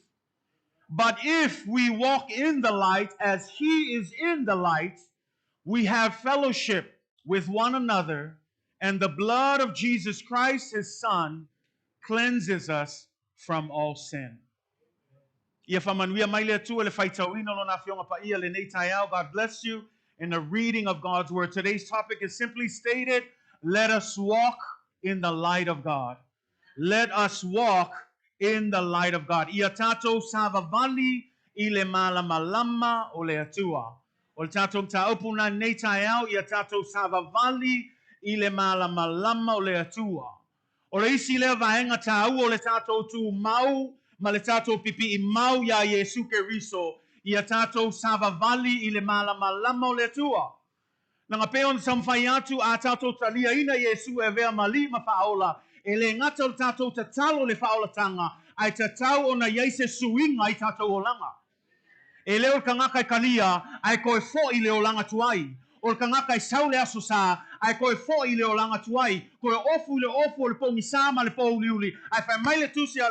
[SPEAKER 2] But if we walk in the light as he is in the light, we have fellowship with one another, And the blood of Jesus Christ, his Son, cleanses us from all sin. Ia faamanuia mai le Atua i le faitauina o Lona Afioga Paia lenei taeao. God bless you in the reading of God's Word. Today's topic is simply stated, Let us walk in the light of God. Let us walk in the light of God. Ia tatou savavali i le malamalama o le Atua. O le tatou mataupu na nei taeao, ia tatou savavali i le malamalama o le Atua. O le isi lea vaega taua o le tatou tumau ma le tatou pipii mau iā Iesu Keriso, ia tatou savavali i le malamalama o le Atua. Leaga pei ona taumafai atu a tatou taliaina Iesu e avea ma Alii ma Faaola, e le gata o le tatou tatalo le faaolatanga, ae tatau ona i ai se suiga i tatou olaga. E le o le tagata e kalia, ae toe fo'i i le olaga tuai. O le tagata e sau le Aso Sa, ae toe fo'i i le olaga tuai, toe ofu i le ofu o le pogisa ma le pōuliuli. Ae fai mai le tusi a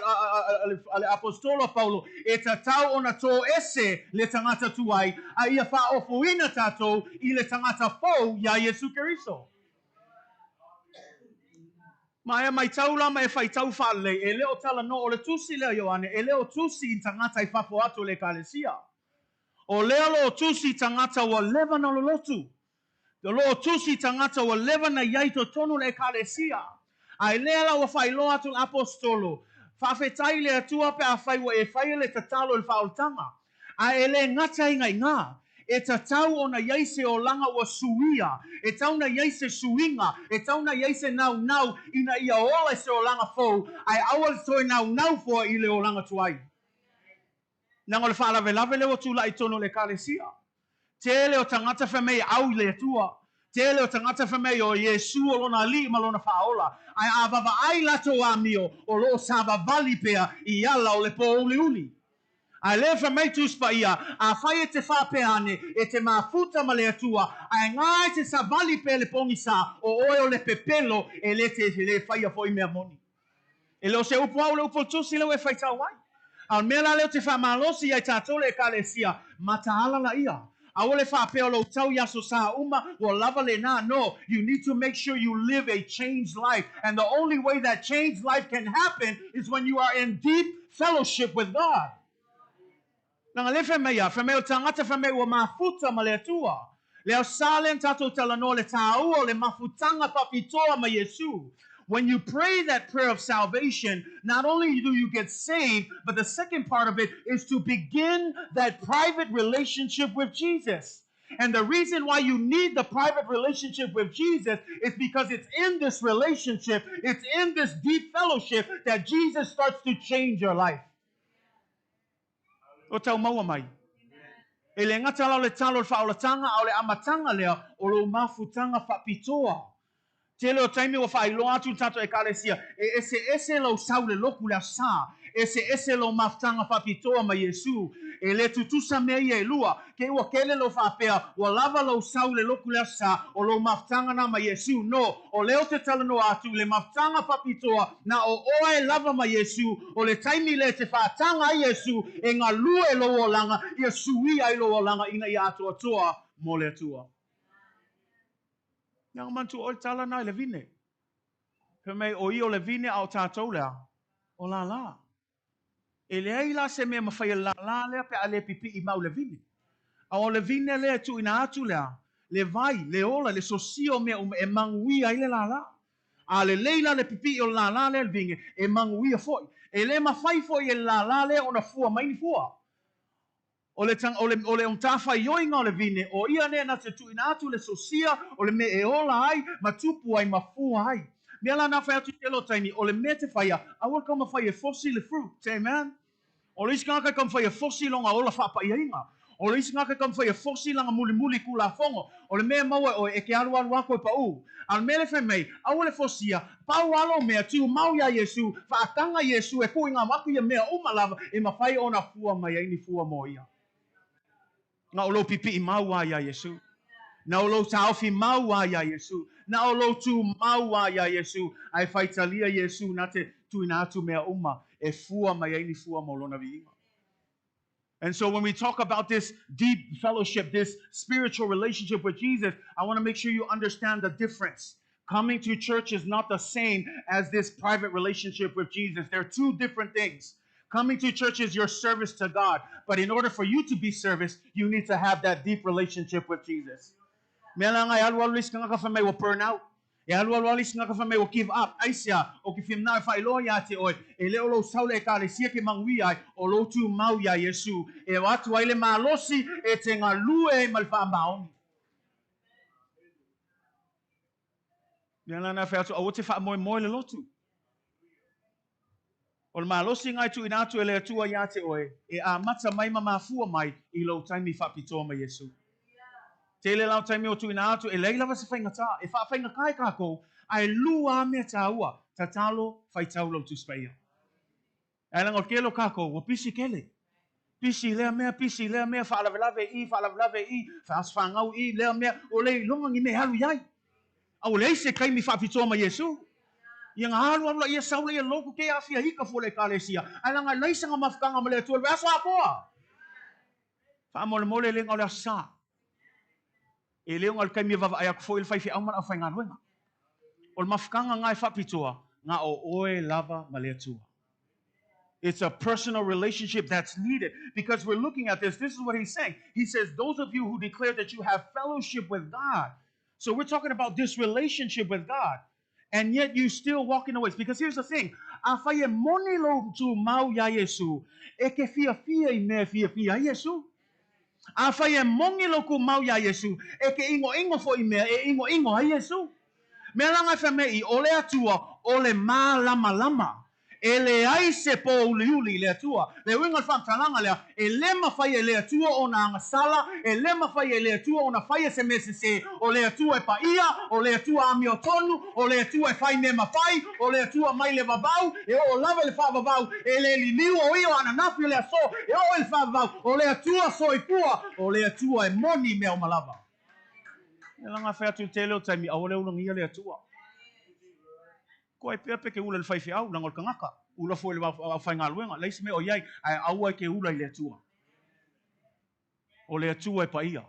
[SPEAKER 2] le Aposetolo a Paulo, e tatau ona toese le tagata tuai, a ia faaofuina tatou i le tagata fou iā Iesu Keriso. Ma e matau la ma e faitau faalelei, e le o talanoa, o le tusi lea a Ioane, e le o tusi i tagata i fafo atu o le Ekalesia. O lea o lo o tusi i tagata ua leva na lolotu. O lo o tusi i tagata ua leva na i ai i totonu o le Ekalesia. A e lea la ua faailoa atu le Aposetolo, Faafetai i le Atua pe afai ua e faia le tatalo i le faaolataga. A e le gata i gaiga, e tatau ona i ai se olaga ua suia, e tau na i ai se suiga, e tau na i ai se naunau ina ia ola i se olaga fou, ae aua le toe naunau foa i le olaga tuai. Leaga o le faalavelave lea ua tulai i totonu o le Ekalesia. Tele o tagata fai mai e au i le Atua. Tele o tagata fai mai o Iesu o lona Alii ma lona Faaola. Ae a vavaai latou amio, o lo o savavali pea i ala o le pōuliuli. Ae lea fai mai Tusi Paia, Afai e te faapea ane, e te mafuta ma le Atua, ae gā e te savali pea le pogisa, o oe o le pepelo, e le te le faia foi mea moni. E le o se upu au le upu o le Tusi lea ua e faitau ai. A o le mea la lea ou te faamalosi ai tatou le Ekalesia, mataala laia. Aua le faapea o lou tau i aso sa uma, ua lava lena. No, you need to make sure you live a changed life. And the only way that changed life can happen is when you are in deep fellowship with God. Leaga lea fai mai a, fai mai o le tagata fai mai ua mafuta ma le Atua. Le Aso Sa lea na tatou talanoa le tāua o le mafutaga faapitoa ma Iesu. When you pray that prayer of salvation, not only do you get saved, but the second part of it is to begin that private relationship with Jesus. And the reason why you need the private relationship with Jesus is because it's in this relationship, it's in this deep fellowship that Jesus starts to change your life. O tau maua mai. E le gata la o le talo o le faaolatanga, a o le amataga lea o lou mafutaga faapitoa. Tele o taimi ua faailoa atu le tatou Ekalesia, e eseese lou sau le loku le Aso Sa, eseese lou mafutaga faapitoa ma Iesu. E le tutusa mea ia e lua. Ke ua kele lou faapea, ua lava lou sau le loku le Aso Sa, o lou mafutaga na ma Iesu. No, o lea ou te talanoa atu i le mafutaga faapitoa na o oe lava ma Iesu, o le taimi lea e te faataga ai Iesu e galue lou olaga, ia suia ai lou olaga ina ia atoatoa mo le Atua. Leaga manatua oe le tala na i le vine. Fai mai, o ia o le vine a o tatou lea, o lālā. E leai la se mea mafai e le lālā lea pe a le pipii mau le vine. A o le vine lea e tuuina atu lea, le vai, le ola, le sosia o mea uma e manuia ai le lālā. A lelei la le pipii o le lālā lea i le vine, e manuia foi. E le mafai foi e le lālā lea ona fua mai ni fua. O le, o le, o le matafaioi o le vine, o ia lea na te tuuina atu le sosia o le mea e ola ai, ma tupu ai, ma fua ai. Mea la na fai atu i tele o taimi, o le mea te faia, aua le taumafai e fosi le fruit. Amen. O le isi tagata e taumafai e fosi lona ola faapaiaina. O le isi tagata e taumafai e fosi lana mulimuli kulafono. O le mea e maua e oe, e te alualu lava toe pau. A o le mea lea e fai mai, aua le fosia, pau lava lou mea, tumau iā Iesu, faataga Iesu e tuuina atu ia mea uma lava e mafai ona fua mai ai ni fua mo ia. Na o lou pipii mau lava iā Iesu. Na o lou taofi mau lava iā Iesu. Na o lou tumau lava iā Iesu. Ae faitalia Iesu na te tuuina atu mea uma e fua mai ai ni fua mo lona viiga. And so when we talk about this deep fellowship, this spiritual relationship with Jesus, I want to make sure you understand the difference. Coming to church is not the same as this private relationship with Jesus. They're two different things. Coming to church is your service to God, but in order for you to be serviced, you need to have that deep relationship with Jesus. Mea la ngai alu alu le isi tagata fai mai ua burn out. E alu alu lava le isi tagata fai mai ua give up. Aisea, o ke fia manao e faailoa iā te oe, e le o lou sau i le Ekalesia ke manuia ai, o lou tumau iā Iesu, e o atu ai le malosi e te galue ai ma le faamaoni. Mea la na fai atu, aua te faamoemoe le lotu. O le malosi lena e tuuina atu e le Atua iā te oe, e amata mai ma mafua mai i lou taimi faapitoa ma Iesu. Tele la o taimi o tuuina atu, e leai lava se faigata, e faafaigata e kākou, ae lua a mea tāua, tatalo, faitau lau Tusi Paia. Ae leaga o le tele o kākou, ua pisi tele. Pisi lea mea, pisi lea mea, faalavelave i, faalavelave i, faasfāgau i, lea mea, ua le iloga ni mea e alu i ai. A ua leai se taimi faapitoa ma Iesu. Ia na alu alu laia sau laia lotu ke afia ika fua le Ekalesia, ae leaga e leai sana mafutaga ma le Atua i le vaiaso atoa. Faamolemole e le na o le Aso Sa. E le o na o le taimi e vaavaai atu foi le faifeau ma le aufaigaluega. O le mafutaga na e faapitoa, na o oe lava ma le Atua. It's a personal relationship that's needed because we're looking at this. This is what he's saying. He says, Those of you who declare that you have fellowship with God. So we're talking about this relationship with God. And yet you still walk in the ways. Because here's the thing. Afai e moni lou tumau iā Iesu, e ke fiafia i mea e fiafia ai Iesu. Afai e moni lou kumau iā Iesu, e ke ʻinoʻino foi i mea e ʻinoʻino ai Iesu. Mea lana e fai mai i, ʻO le Atua, ʻo le mālamalama. E leai se pōuliuli i le Atua. Le uiga o le faamatalaga lea, e le mafai e le Atua ona agasala, e le mafai e le Atua ona faia se mea sesē. O le Atua e paia, o le Atua amiotonu, o le Atua e fai mea mafai, o le Atua mai le vavau, e oo lava i le faavavau, e le liliu o ia o ananafi o le aso, e oo i le faavavau, o le Atua soifua, o le Atua e moni i mea uma lava. Ia laga fai atu i le tele o taimi, aua le ulagia le Atua. Koe pea pe ke ula i le faifeau, leaga o le tagata, ula foi i le aufaigaluega, leai se mea o i ai, ae aua e ke ula i le Atua. O le Atua e paia.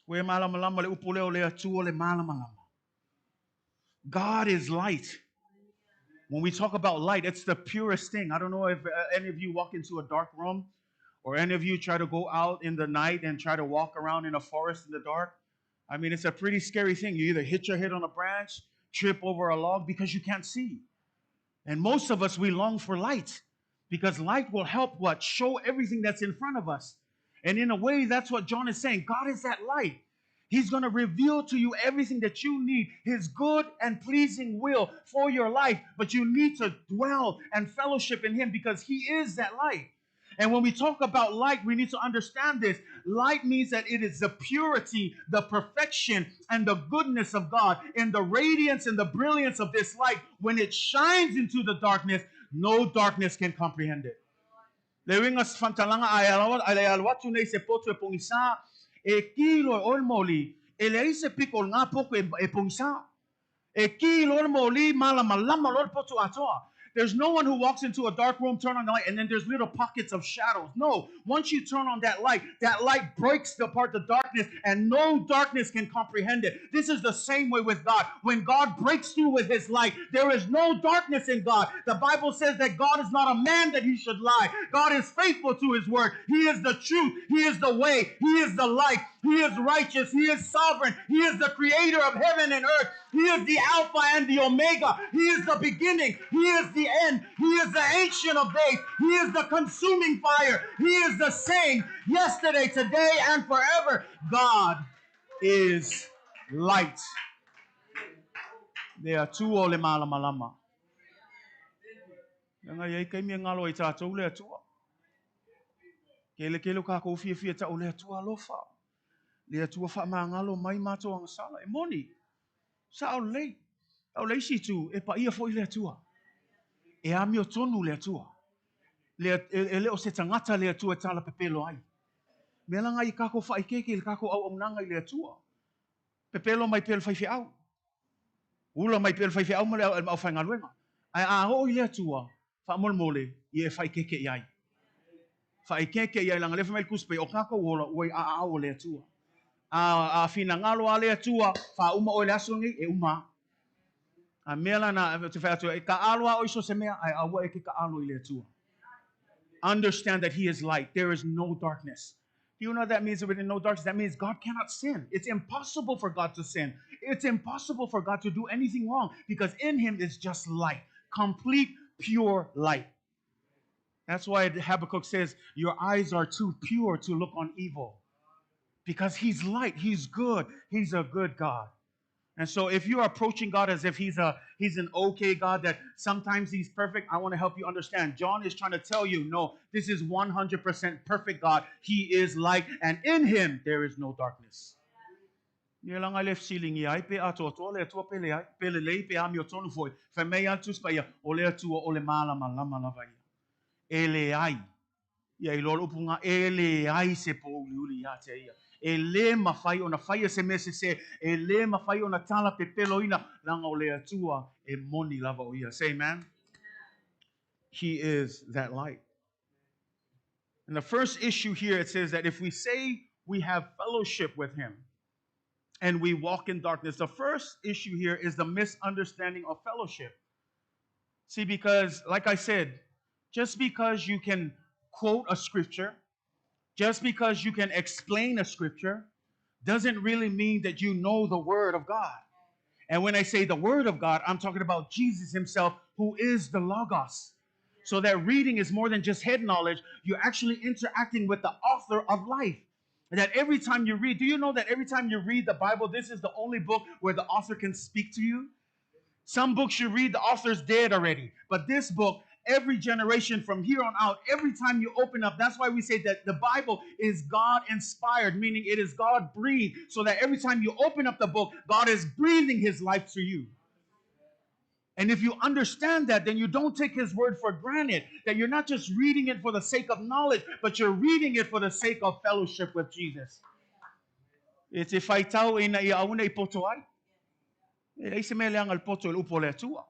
[SPEAKER 2] Ua e malamalama le upu lea o le Atua le malamalama. God is light. When we talk about light, it's the purest thing. I don't know if any of you walk into a dark room or any of you try to go out in the night and try to walk around in a forest in the dark. I mean, it's a pretty scary thing. You either hit your head on a branch, trip over a log because you can't see. And most of us, we long for light because light will help what? Show everything that's in front of us. And in a way, that's what John is saying. God is that light. He's going to reveal to you everything that you need, His good and pleasing will for your life. But you need to dwell and fellowship in Him because He is that light. And when we talk about light, we need to understand this. Light means that it is the purity, the perfection, and the goodness of God. And the radiance and the brilliance of this light, when it shines into the darkness, no darkness can comprehend it. Le uiga se faamatalaga a e alu atu nei se potu e pogisā, e kī loa e oe le moli, e leai se piko o lena potu e pogisā. E kī loa le moli, malamalama loa le potu atoa. There's no one who walks into a dark room, turn on the light, and then there's little pockets of shadows. No, once you turn on that light, that light breaks apart the darkness, and no darkness can comprehend it. This is the same way with God. When God breaks through with his light, there is no darkness in God. The Bible says that God is not a man that he should lie. God is faithful to his word. He is the truth. He is the way. He is the light. He is righteous. He is sovereign. He is the creator of heaven and earth. He is the Alpha and the Omega. He is the beginning. He is the end. He is the Ancient of Days. He is the consuming fire. He is the same yesterday, today, and forever. God is light. Le Atua o le malamalama. Leaga e i ai taimi e galo ai tātou le Atua. Kelekele o kākou fiafia ta'u le Atua alofa. Le Atua faamagalo mai matou agasala. E moni, sao lelei. A o le isi itu, e paia foi le Atua. E amiotonu le Atua. Le, e, e le o se tagata le Atua e tala pepelo ai. Mea laga i kākou faaikeike i le kākou auaunaga i le Atua. Pepelo mai pea le faifeau. Ula mai pea le faifeau ma le aufaigaluega. Ae a oo i le Atua, faamolemole, ia e faaikeike i ai. Faaikeikei ai leaga lea fai mai le Tusi Paia, o tatou ola ua i aao o le Atua. A, a finagalo lava le Atua, faauma oe i le aso lenei, e uma lava. A mea la na, ou te fai atu, e taalo lava oe i so o se mea, ae aua e te taalo i le Atua. Understand that He is light. There is no darkness. Do you know what that means? There is no darkness. That means God cannot sin. It's impossible for God to sin. It's impossible for God to do anything wrong because in Him is just light, complete, pure light. That's why Habakkuk says, Your eyes are too pure to look on evil. Because he's light, he's good, he's a good God. And so if you are approaching God as if he's a he's an okay God that sometimes he's perfect, I want to help you understand. John is trying to tell you, no, this is 100% perfect God. He is light and in him there is no darkness. Ia laga le fesiligia ai pe atoatoa le Atua pe leai, pe lelei pe amiotonu foi. Fai mai a le Tusi Paia, o le Atua o le malamalama lava ia. E leai. Ia iloa le upu ga, e leai se pōuliuli ia te ia. E lē mafai ona faia se mea sesē, e lē mafai ona tala pepeloina, leaga o le Atua e moni lava o ia. Say amen. He is that light. And the first issue here, it says that if we say we have fellowship with him and we walk in darkness, the first issue here is the misunderstanding of fellowship. See, because, like I said, just because you can quote a scripture, just because you can explain a scripture, doesn't really mean that you know the Word of God. And when I say the Word of God, I'm talking about Jesus Himself, who is the Logos. So that reading is more than just head knowledge. You're actually interacting with the author of life. And that every time you read, do you know that every time you read the Bible, this is the only book where the author can speak to you? Some books you read, the author's dead already. But this book, every generation from here on out, every time you open up, that's why we say that the Bible is God inspired, meaning it is God breathed, so that every time you open up the book, God is breathing his life to you. And if you understand that, then you don't take his word for granted, that you're not just reading it for the sake of knowledge, but you're reading it for the sake of fellowship with Jesus. E te faitau ina ia aua ne i poto ai. E leai se mea leaga i le poto i le upu o le Atua.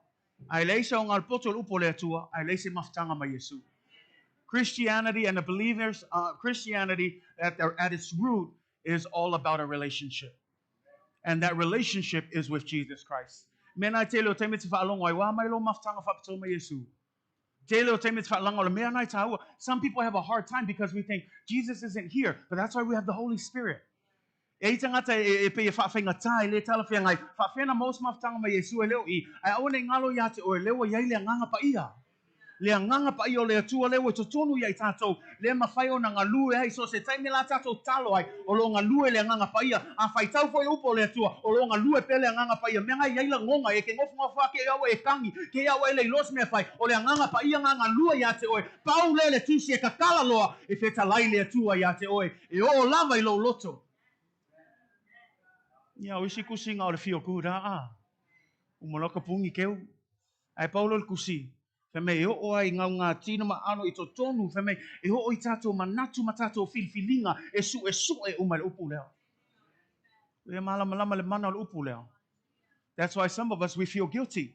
[SPEAKER 2] A e leai se aoga o le poto i le upu o le Atua, a e leai se mafutaga ma Iesu. Christianity and the believers, Christianity at, their, at its root is all about a relationship. And that relationship is with Jesus Christ. Mena i tele o taimi te whaalongo ai, wā mai lo mafutaga whaapitoa ma Iesu. Tele o taimi te whaalanga o le mea nai tāua. Some people have a hard time because we think Jesus isn't here, but that's why we have the Holy Spirit. E ai tangata e, e pei e whaawhaingatā, e le talawhengai, whaawhena mos mafutaga ma Iesu e leo i, ai aua nei ngalo ia te oe, leo i ai le anganga paia. Le agaga paia o le Atua lea ua i totonu ia i tatou, lea mafai ona galue ai so o se taimi la tatou talo ai, o lo o galue le agaga paia. A faitau foi le upu o le Atua, o lo o galue pea le agaga paia. Mea ngai i ai lagoga, e ke gofogofo ake ia oe e kagi, ke ia oe e le iloa se mea e fai, o le agaga paia nga galue ia te oe. Pau lea le tusi e kakala loa, e fetalai le Atua ia te oe, e oo lava i lou loto. Ia, o isi kusiga o le feel good, aa, uma loa ka pugi keu. Ae pau loa le kusi, Fai mai e oo ai ngau ngā tino ma ano i totonu, fai mai e oo i tātou manatu ma tātou filifiliga e suʻesuʻe uma i le upu lea. E malamalama le mana o le upu lea. That's why some of us, we feel guilty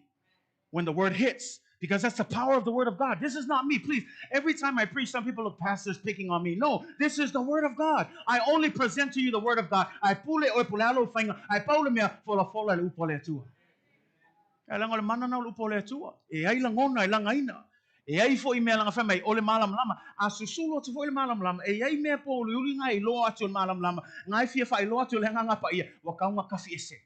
[SPEAKER 2] when the word hits, because that's the power of the word of God. This is not me, please. Every time I preach, some people look pastors picking on me. No, this is the word of God. I only present to you the word of God. I pule oe pule alo whainga. I paule mea fola fola le upu a le Atua. Ae leaga o le mana na o le upu o le Atua, e ai lagona e lagaina, e ai foi mea laga fai mai, o le malamalama. A susulu atu foi le malamalama, e i ai mea pōuliuli nga e iloa atu o le malamalama, nga e fia faailoa atu e le Agaga Paia, ua kauga kafi ese,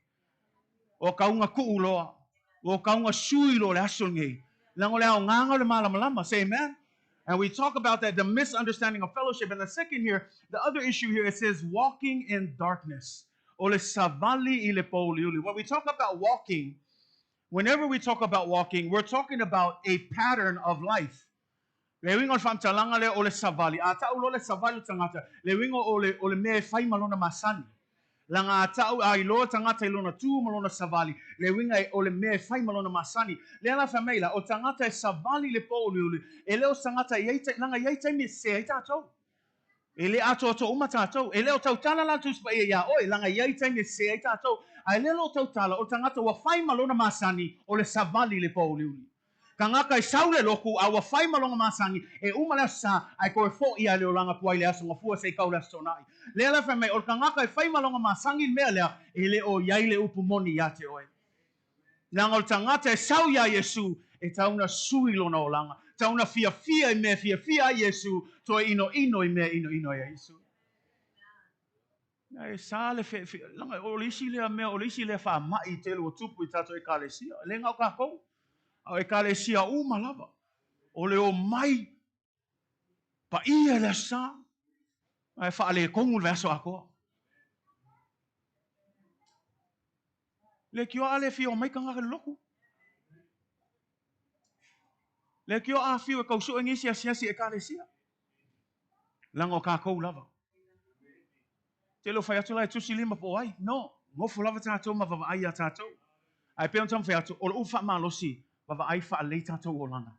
[SPEAKER 2] ua kauga kuu loa, ua kauga sui loa le aso lenei. Leaga o le aogaga o le malamalama. Say amen. And we talk about that, the misunderstanding of fellowship. And the second here, the other issue here, it says walking in darkness. O le savali i le pōuliuli. When we talk about walking, whenever we talk about walking, we're talking about a pattern of life. Le uiga o le faamatalaga lea o le savali, a ta'u loa le savali o le tagata, le uiga o le, o le mea e fai ma lona masani. Laga a ta'u a iloa tagata i lona tu ma lona savali, le uiga e o le mea e fai ma lona masani. Lea la fai mai la, o tagata e savali i le pōuliuli, e le o se tagata e i ai, laga e i ai taimi e sese ai tatou. E le atoatoa uma tatou. E le o tautala la le Tusi Paia iā oe, laga e i ai taimi e sese ai tatou. A e le o tautala, o le tagata ua fai ma lona masani, o le savali i le pōuliuli.
[SPEAKER 5] Tagata e sau le lotu, a ua fai ma lona masani, e uma le Aso Sa, ae toe fo'i lava i le olaga tuai i le Aso Gafua seia tau le Aso Toonai. Lea la fai mai, o le tagata e fai ma lona masani le mea lea, e le o i ai le upu moni ia te oe. Leaga o le tagata e sau iā Iesu, e tatau ona sui lona olaga, tatau ona fiafia i mea e fiafia ai Iesu, toe inoino i mea e inoino ai Iesu. E sa le fe, fe, laga, o le isi lea mea, o le isi lea faama'i tele ua tupu i tatou ekalesia. E le na o tatou, a o ekalesia uma lava. O le omai paia i le Aso Sa, ae faaletonu le vaiaso atoa. Leitioa a le fia omai tagata i le lotu. Leitioa a fiu e tau sue nisi asiasi i ekalesia. Leaga o tatou lava. Te le o fai atu la e tusi lima po o ai. No, nofo lava tatou ma vaavaai iā tatou. Ae pei ona taumafai atu, o le upu faamalosi, vaavaai faalelei tatou olaga.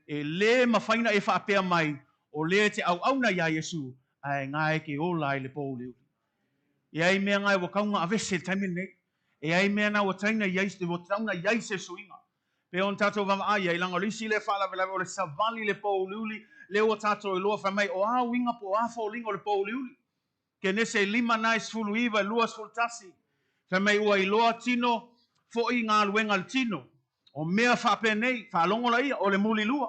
[SPEAKER 5] E lē mafai ona e faapea mai, o lea e te auauna iā Iesu, ae na e te ola ai le pōuliuli. E ai mea na ua tatau ona aveese i le taimi lenei. E ai mea na ua taina i ai, ua tatau ona i ai se suiga. Pei ona tatou vaavaai ai, leaga o le isi lea faalavelave o le savali i le pōuliuli, lea ua tatou iloa fai mai o a uiga po o a foliga o le pōuliuli. Kenese 5 na e 19 e 21, fai mai ua iloa tino fo'i galuega a le tino. O mea faapenei, faalogo laia, o le mulilua,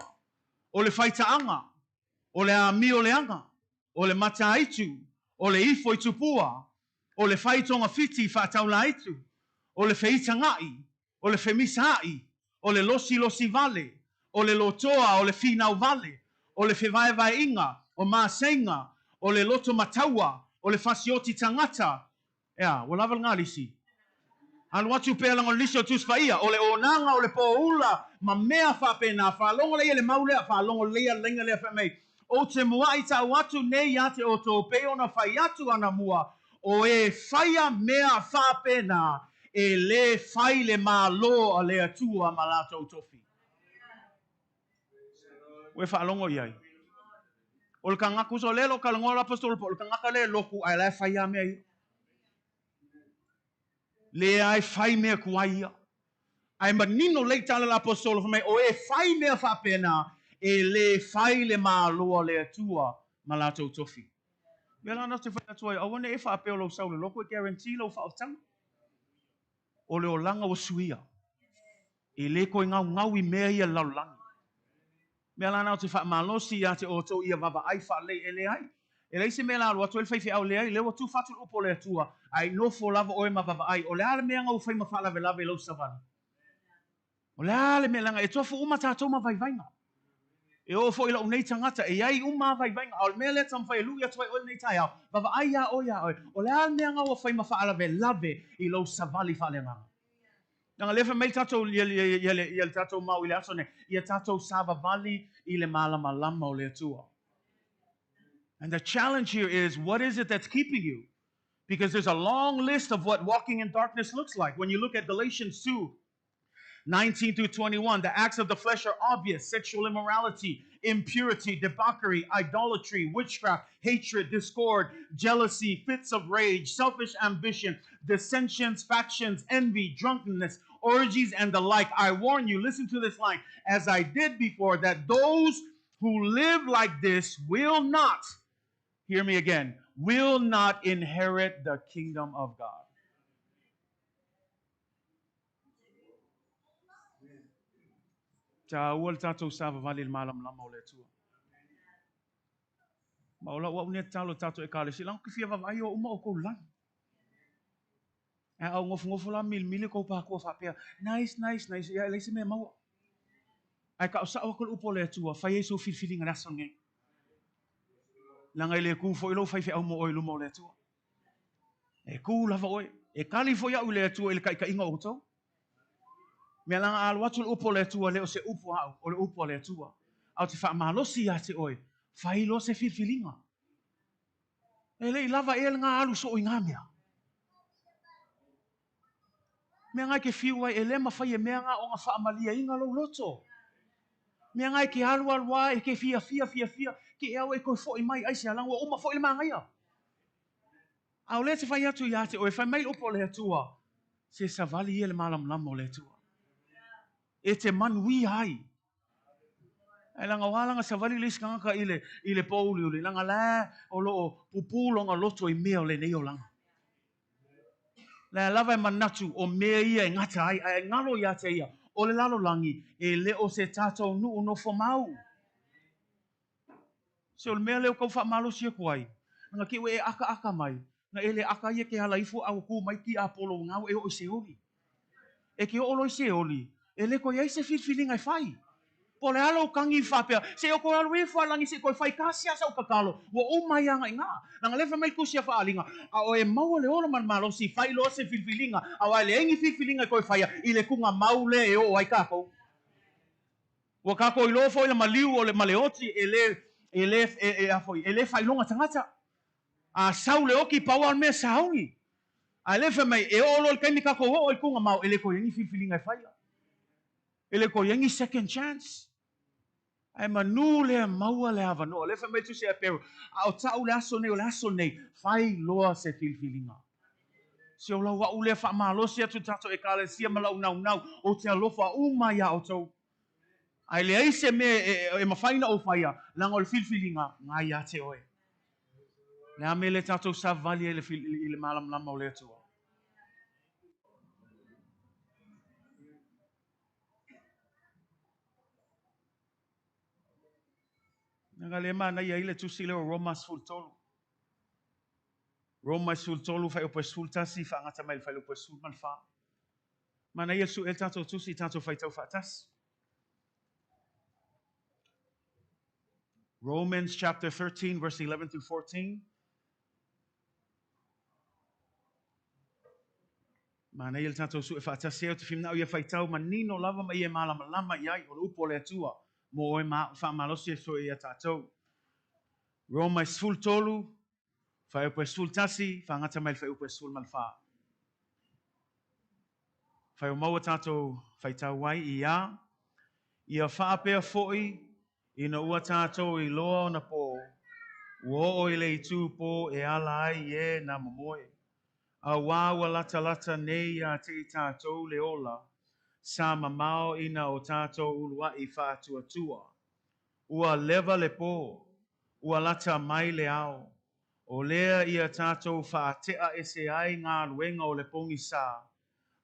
[SPEAKER 5] o le faitaaga, o le amio leaga, o le mataitu, o le ifo i tupua, o le fai togafiti faataulaitu, o le feitaga'i, o le femisa'i, o le losilosi vale, o le lotoa, o le finau vale, o le fevaevae'iga, o maseiga, o le loto mataua, o le fasioti tagata. Ea, ua lava lena lisi. Alu atu pea leaga o le lisi o Tusi Paia, o le onaga, o le poula, ma mea faapena. Faalogo laia le mau lea, faalogo laia le laina lea fai mai, Ou te mua'i ta'u atu nei iā te outou pei ona fai atu anamua, o e faia mea faapena, e lē fai le Malo a le Atua ma latou tofi. Ua e faalogo i ai? O le tagata, uso, lea o lo o talanoa le aposetolo Paulo, o le tagata lea e lotu ae la e fai lava mea ia. Lea e fai mea tuai ia. Ae manino lelei tala a le aposetolo fai mai, o e fai mea faapena, e lē fai le Malo a le Atua ma latou tofi. Mea la na ou te fai atu ai, aua ne i e faapea o lou sau i le lotu e guarantee lau faaotaga. O le olaga ua suia. E lē toe gaugau i mea ia i le lalolagi. Mea la na ou te faamalosi ia te outou ia vaavaai faalelei e leai. E leai se mea la alu atu ai le faifeau leai, lea ua tufa atu le upu a le Atua, ae nofo lava oe ma vaavaai, o le a le mea na ua fai ma faalavelave i lou savali? O le a le mea, leaga e tofu uma tatou ma vaivaiga. E oo foi i lou nei tagata, e i ai uma lava vaivaiga, a o le mea lea e taumafai e lui atu ai oe lenei taeao, vaavaai iā oe iā oe, o le a le mea na ua fai ma faalavelave i lou savali faaleagaga? Leaga lea fai mai tatou ia, ia, ia, le, ia le tatou mau i le aso nei, ia tatou savavali i le malamalama o le Atua. And the challenge here is, what is it that's keeping you? Because there's a long list of what walking in darkness looks like. When you look at Galatians 2, 19 through 21, the acts of the flesh are obvious: sexual immorality, impurity, debauchery, idolatry, witchcraft, hatred, discord, jealousy, fits of rage, selfish ambition, dissensions, factions, envy, drunkenness, orgies, and the like. I warn you, listen to this line, as I did before, that those who live like this will not, hear me again, will not inherit the kingdom of God. Taua le tatou savavali i le malamalama o le Atua. Ma o lau au nei tatalo i tatou ekalesia, leaga ou te fia vaavaai o uma outou lagi. Ae a ou nofonofo la milimili kou pākua faapea, nice, nice, nice, ia e leai se mea e maua. Ae taosao atu le upu a le Atua, fai ai sou filifiliga i le aso lenei. Leaga e le kū foi lou faifeau mo oe i luma o le Atua. E kū lava oe. E kali foi au i le Atua i le taitaiga o outou. Mea leaga a alu atu le upu a le Atua, le o se upu a au, o le upu a le Atua. A ou te faamalosi ia te oe, fai loa se filifiliga. E le i lava ea lena alu soo i ngā mea. Mea nga e ke fiu ai, e le mafai e mea nga ona faamalieina lou loto. Mea nga e ke alualu a, e ke fiafia fiafia, ke e au e toe fo'i mai aisea, leaga ua uma fo'i le magaia. A o lea e te fai atu ia te oe, fai mai le upu a le Atua, se savali ia i le malamalama o le Atua. E te manuia ai. Ae leaga o a lana savali le isi tagata i le, i le pōuliuli, leaga la o lo o pupū lona loto i mea o lenei olaga. La lava e manatu o mea ia e gata ai, ae galo ia te ia, o le lalolagi e le o se tatou nuu nofo mau. Se o le mea lea ua tau faamalosi atu ai, leaga te i ua e akaaka mai, na e le aka ia ke ala ifo a ua tu mai tiapolo na ua e oo i Seoli. E te oo loa i Seoli, e le toe i ai se filifiliga e fai. Po o le a lou tagi faapea, se i o toe alu ifo a lagi se i toe fai tasi lava sau tatalo, ua uma ai lava iina. Leaga lea fai mai le tusi a Faaaliga, a o e maua le ola ma le malosi, fai loa se filifiliga, aua e leai ni filifiliga e toe faia i le tugamau lea e oo ai tatou. Ua tatou iloa foi le maliu o le ma le oti e le e le e, e, a foi, e le faailoga tagata. A sau le oti, pau lava o le mea sauni. Ae le fai mai, e oo loa i le taimi tatou oo i le tugamau, e le toe i ai ni filifiliga e faia. E le toe i ai ni second chance. Ae manu lea maua le avanoa. Lea fai mai le Tusi a Pero, a o ta'u le aso nei o le aso nei, fai loa se filifiliga. Se o lau a'u lea faamalosi atu i le tatou Ekalesia ma la'u naunau, ou te alofa uma iā outou. Ae leai se mea e, e, e mafai ona ou faia, leaga o le filifiliga, na ia te oe. Le a mea lea tatou savavali ai i le malamalama o le Atua? Leaga lea e manaia ai le tusi lea o Roma 13. Roma 13, fuaiupu 11, faagata mai le fuaiupu 14. Manaia le sue tatou tusi i tatou faitau faatasi. Romans chapter 13, verse 11 through 14. Manaia le tatou sue faatasi ai o te whiminao ia faitau manino lava ma ia e malamalama i ai o le upu o le Atua mo oe ma a'u faamalosi e soe ia tatou. Roma 13, fuaiupu 11, faagata mai le fuaiupu 14. Fai o maua tatou faitau ai i a, ia faapea foi ina ua tatou iloa ona pō, ua oo i le itu pō e ala ai i e na momoe. Auā ua latalata nei iā te i tatou le ola, sa mamao ina o tatou uluaʻi faatuatua. Ua leva le pō, ua lata mai le ao. O lea ia tatou faate'a ese ai galuega o le pogisā,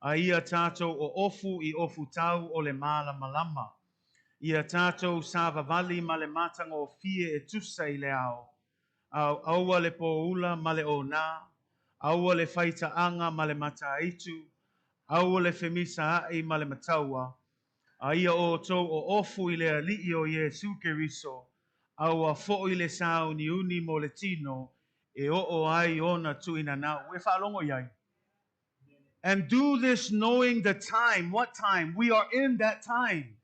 [SPEAKER 5] a ia tatou oofu i ofutau o le malamalama. Ia tatou savavali ma le matagofie e tusa i le ao, a aua le poula ma le onā, aua le faitaaga ma le mataitu, aua le femisaa'i ma le mataua, a ia outou oofu i le Alii o Iesu Keriso, aua foi le sauniuni mo le tino e oo ai ona tuinanau. E faalogo i ai. And do this knowing the time. What time? We are in that time.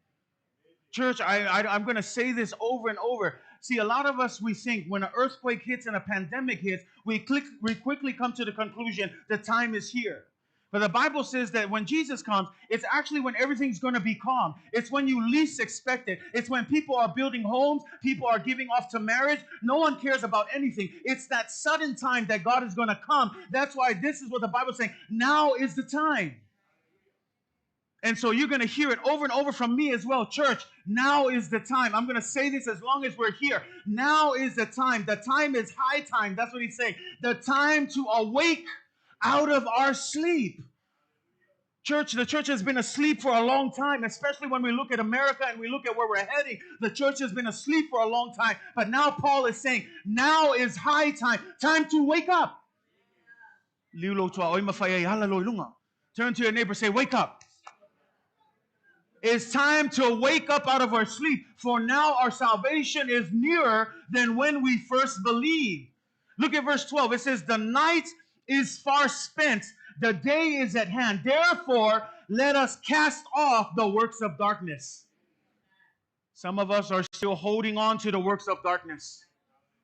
[SPEAKER 5] Church, I'm going to say this over and over. See, a lot of us, we think when an earthquake hits and a pandemic hits, we quickly come to the conclusion the time is here. But the Bible says that when Jesus comes, it's actually when everything's going to be calm. It's when you least expect it. It's when people are building homes, people are giving off to marriage. No one cares about anything. It's that sudden time that God is going to come. That's why this is what the Bible is saying. Now is the time. And so you're going to hear it over and over from me as well. Church, now is the time. I'm going to say this as long as we're here. Now is the time. The time is high time. That's what he's saying. The time to awake out of our sleep. Church, the church has been asleep for a long time, especially when we look at America and we look at where we're heading. The church has been asleep for a long time. But now Paul is saying, now is high time, time to wake up. Turn to your neighbor, say, wake up. It's time to wake up out of our sleep, for now our salvation is nearer than when we first believed. Look at verse 12. It says, the night is far spent, the day is at hand. Therefore, let us cast off the works of darkness. Some of us are still holding on to the works of darkness.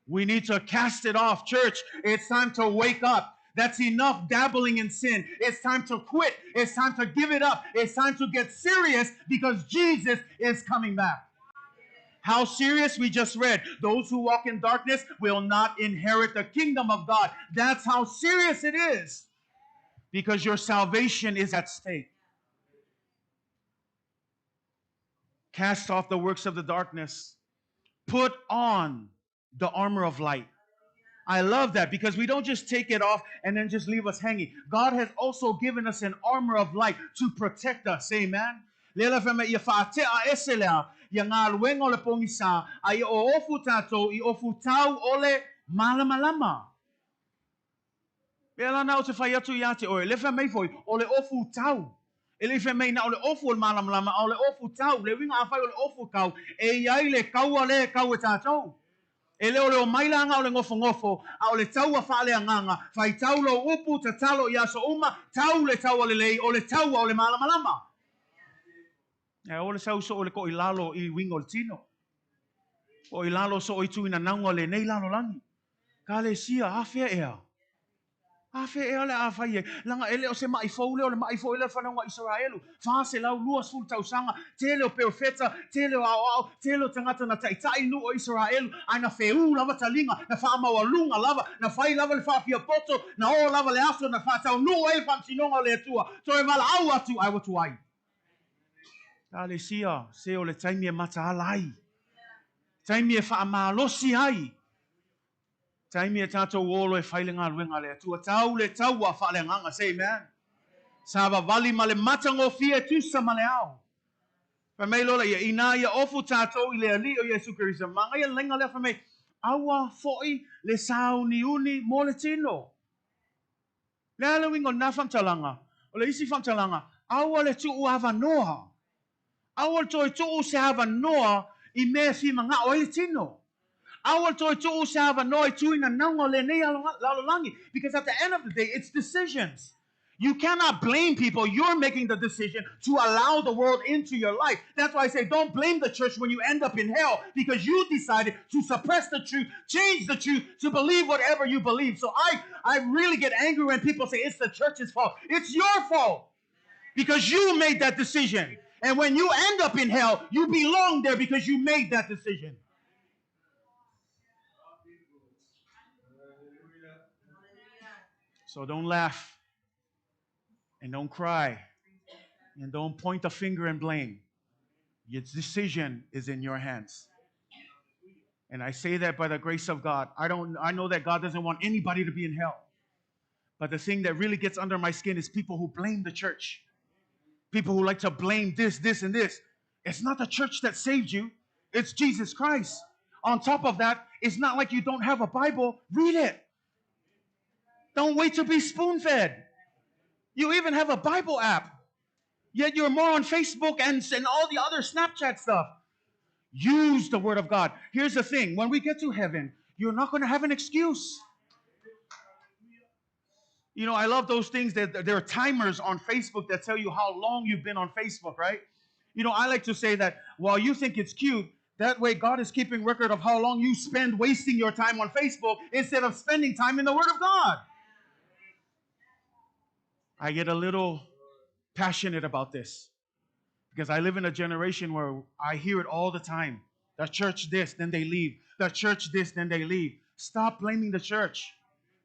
[SPEAKER 5] We need to cast it off. Church, it's time to wake up. That's enough dabbling in sin. It's time to quit. It's time to give it up. It's time to get serious because Jesus is coming back. How serious? We just read. Those who walk in darkness will not inherit the kingdom of God. That's how serious it is, because your salvation is at stake. Cast off the works of the darkness. Put on the armor of light. I love that because we don't just take it off and then just leave us hanging. God has also given us an armor of light to protect us. Amen. Le la whame ia whaatea ese lea, ia ngā luenga o le pongisa, a ia o ofu tātou, i ofu tau ole malamalama. Pēlā na o te whai atu ia te oe, le wha mei foi, o le ofu tau. E le wha mei na o le ofu o le malamalama, a o le ofu tau, le winga a whai o le ofu kau, e iai le kaua le kau e tātou. E le o le o mailanga o le ngofo ngofo, a o le taua whaale anganga, whai taulo upu tatalo i aso uma, tau le taua le lei, o le taua o le malamalama. E o le sau so o le ko i lalo i winga o le tino. O i lalo so o i tuina naunga le nei lalo langi. Ka le sia, a fea ea. A fea ea le a whai e. Langa ele o se mai foule o le mai foule le whanau Israelu. Wha se lau lua sul tausanga. Tele o perofeta, tele o ao ao, tele o tangata na taitai nu o Israelu. Ai na wheu lava talinga, na wha maua lunga lava, na whai lava le whaafia poto, na o lava le aso, na wha nu e whamsinonga o le atua. Toe wala au atu ai watu ai. Ka le sia, se o le taimi e mataala ai. Taimi e whaamalosi ai. Taimi e tātou olo e whaile ngā luenga le atua. Tau le taua whaale nganga, say amen. Sa vavali ma le matangofie e tusa ma le ao. Fa mei lola ia, ina ia ofu tātou i le ali o Yesu Kristo. Manga ia lenga lea fa mei, aua foi le sauni uni mo le tino. Le ala wingo nā whamtalanga, o le isi whamtalanga, aua le tuu awa noa. Aua le toi tuu se awa noa i mea fi manga o le tino. Aua toi tuu se awa noa i tuina naunga le nei lalolangi. Because at the end of the day, it's decisions. You cannot blame people. You're making the decision to allow the world into your life. That's why I say don't blame the church when you end up in hell, because you decided to suppress the truth, change the truth, to believe whatever you believe. So I really get angry when people say it's the church's fault. It's your fault because you made that decision. And when you end up in hell, you belong there because you made that decision. So don't laugh. And don't cry. And don't point a finger and blame. Your decision is in your hands. And I say that by the grace of God. I know that God doesn't want anybody to be in hell. But the thing that really gets under my skin is people who blame the church. People who like to blame this, this, and this. It's not the church that saved you. It's Jesus Christ. On top of that, it's not like you don't have a Bible. Read it. Don't wait to be spoon-fed. You even have a Bible app, yet you're more on Facebook and all the other Snapchat stuff. Use the Word of God. Here's the thing. When we get to heaven, you're not going to have an excuse. You know, I love those things that there are timers on Facebook that tell you how long you've been on Facebook, right? You know, I like to say that while you think it's cute, that way God is keeping record of how long you spend wasting your time on Facebook instead of spending time in the Word of God. I get a little passionate about this because I live in a generation where I hear it all the time. The church this, then they leave. The church this, then they leave. Stop blaming the church.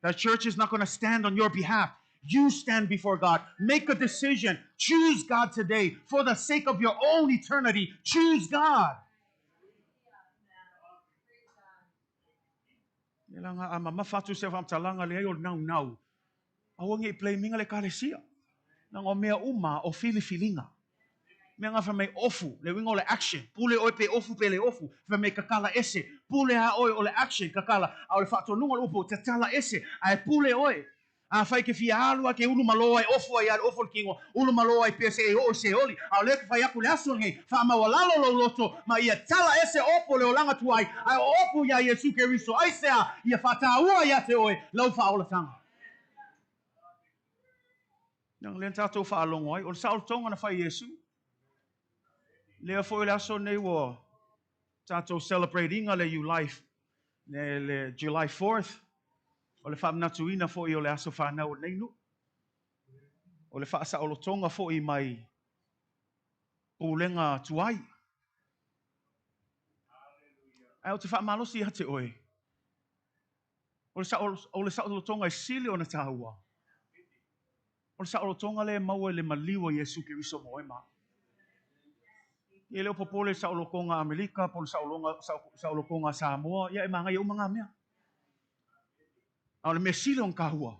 [SPEAKER 5] The church is not going to stand on your behalf. You stand before God. Make a decision. Choose God today for the sake of your own eternity. Choose God. Aua nge i blaminga le kalesia. Nanga o mea uma o filifilinga. Mea ngā whamei ofu, le winga o le action. Pule oe pe ofu pe le ofu. Whamei kakala ese. Pule a oe o le action kakala. A o le whaatonunga le upo, tatala ese. A e pule oe. A whai ke fia alua ke ulu maloa e ofu ai ale ofu le kingo. Ulu maloa i pese e o se oli. A o le ke whai aku le aso nge. Wha maua lalo lo loto. Ma ia tala ese opo le olanga tuai. A o opu ia Yesu Keriso. Ai sea ia whataua ia te oe. Lau whaolatanga. Nang le tātou whaalongo ai, o le saolotonga na whai Yesu. Lea foi le aso nei ua tātou celebratinga le You Life, le July 4th, o le whaamanatuina foi o le aso whanau o nei nu. O le whaasaolotonga foi mai pulenga tuai. Ai o te whaamalosi ate oe. O le saolotonga e sili o na tāua. O le saolotonga le maua le maliua Yesu Keriso mo e ma. Ia e le o popole i le saolotoga a Amerika po o le saologa, saolotoga a Samoa, ia e manaia uma na mea. A o le mea sili ona taua,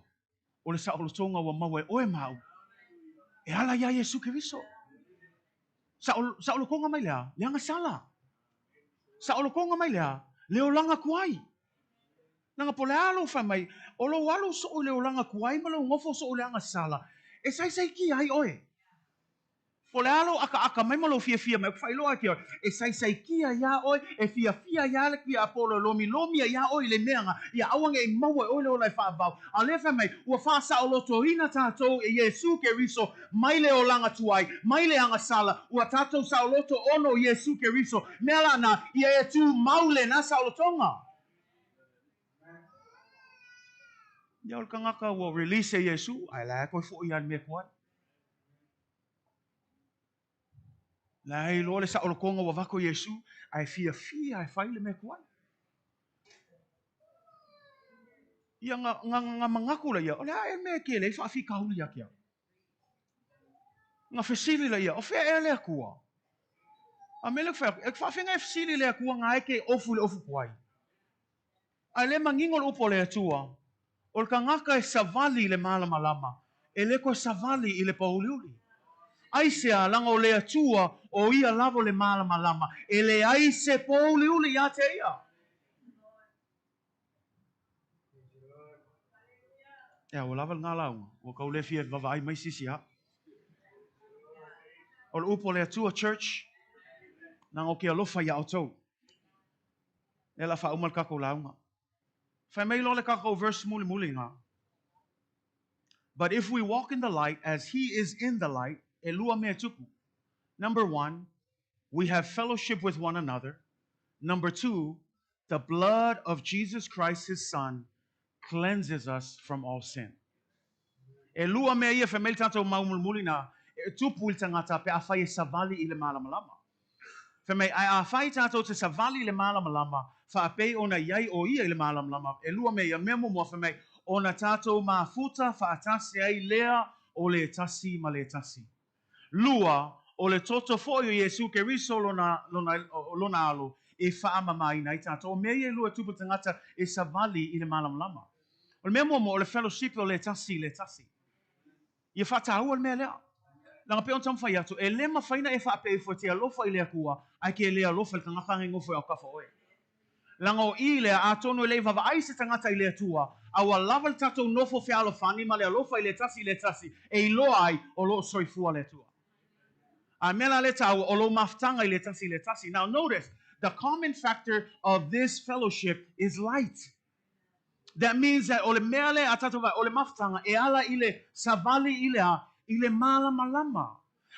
[SPEAKER 5] o le saolotoga ua maua e oe ma au, e ala iā Iesu Keriso. Saolotoga mai le a? Le agasala. Saolotoga mai le a? Le olaga tuai. Leaga po o le a lou fai mai, o lou alu soo i le olaga tuai ma lou nofo soo i le agasala, e saisaitia ai oe. Po o le a lou akaaka mai ma lou fiafia mai, ou te faailoa atu ia oe, e saisaitia iā oe, e fiafia iā le tiapolo e lomilomi ai iā oe i le mea na, ia aua ne i maua e oe le ola e faavavau. A o lea e fai mai, ua faasaolotoina tatou e Iesu Keriso mai le olaga tuai, mai le agasala, ua tatou saoloto ono i Iesu Keriso. Mea la na, ia e tumau lena saolotoga. Ia o le tagata ua release e Iesu, ae la e toe foi lava i le mea tuai. La e iloa le saolotoga ua avatu e Iesu, ae fiafia e fai le mea tuai. Ia nga, nga, nga manatu laia, o le a ea le mea e tele ai faafitauli ia te au? Nga fesili laia, o fea ea le Atua? A mea lea ou te fai atu, e te faafeagai e fesili i le Atua nga e te ofu i le ofu tuai. Ae le manino le upu a le Atua, o le tagata e savali i le malamalama, e le toe savali i le pōuliuli. Aisea, leaga o le Atua, o Ia lava o le malamalama, e leai se pōuliuli ia te Ia. Ea, ua lava lena lauga, ua tau le fia vaavaai mai se isi a. O le upu a le Atua, church, leaga ou te alofa iā outou. Lea o le a faauma le tatou lauga. Fai mai loa le tatou verse mulimuli lena. But if we walk in the light as he is in the light, e lua mea e tupu. Number one, we have fellowship with one another. Number two, the blood of Jesus Christ his son cleanses us from all sin. E lua mea ia fai mai le tatou mau mulimuli na e tupu i le tagata pe afai e savali i le malamalama. Fai mai, ae afai tatou te savali i le malamalama, faapei ona i ai o ia i le malamalama, e lua mea ia, mea muamua fai mai, ona tatou mafuta faatasi ai lea o le tasi ma le tasi. Lua, o le toto foi o Iesu Keriso lona, lona, lona alo e faamamaina ai tatou. O mea ia e lua e tupu i le tagata e savali i le malamalama. O le mea muamua, o le fellowship o le tasi i le tasi. Ia faataua le mea lea. Leaga pei ona taumafai atu, e le mafai ona e faapea ifo e te alofa i le Atua, ae ke le alofa i le tagata e nofo i autafa o oe. Leaga o i lea, atonu e le i vaavaai se tagata i le Atua, a ua lava le tatou nofo fealofani ma le alofa i le tasi i le tasi e iloa ai o lo o soifua le Atua. A mea la lea taua, o lou mafutaga i le tasi i le tasi. Now notice, the common factor of this fellowship is light. That means that o le mea lea a tatou vaai, o le mafutaga e ala i le savali i le a? I le malamalama.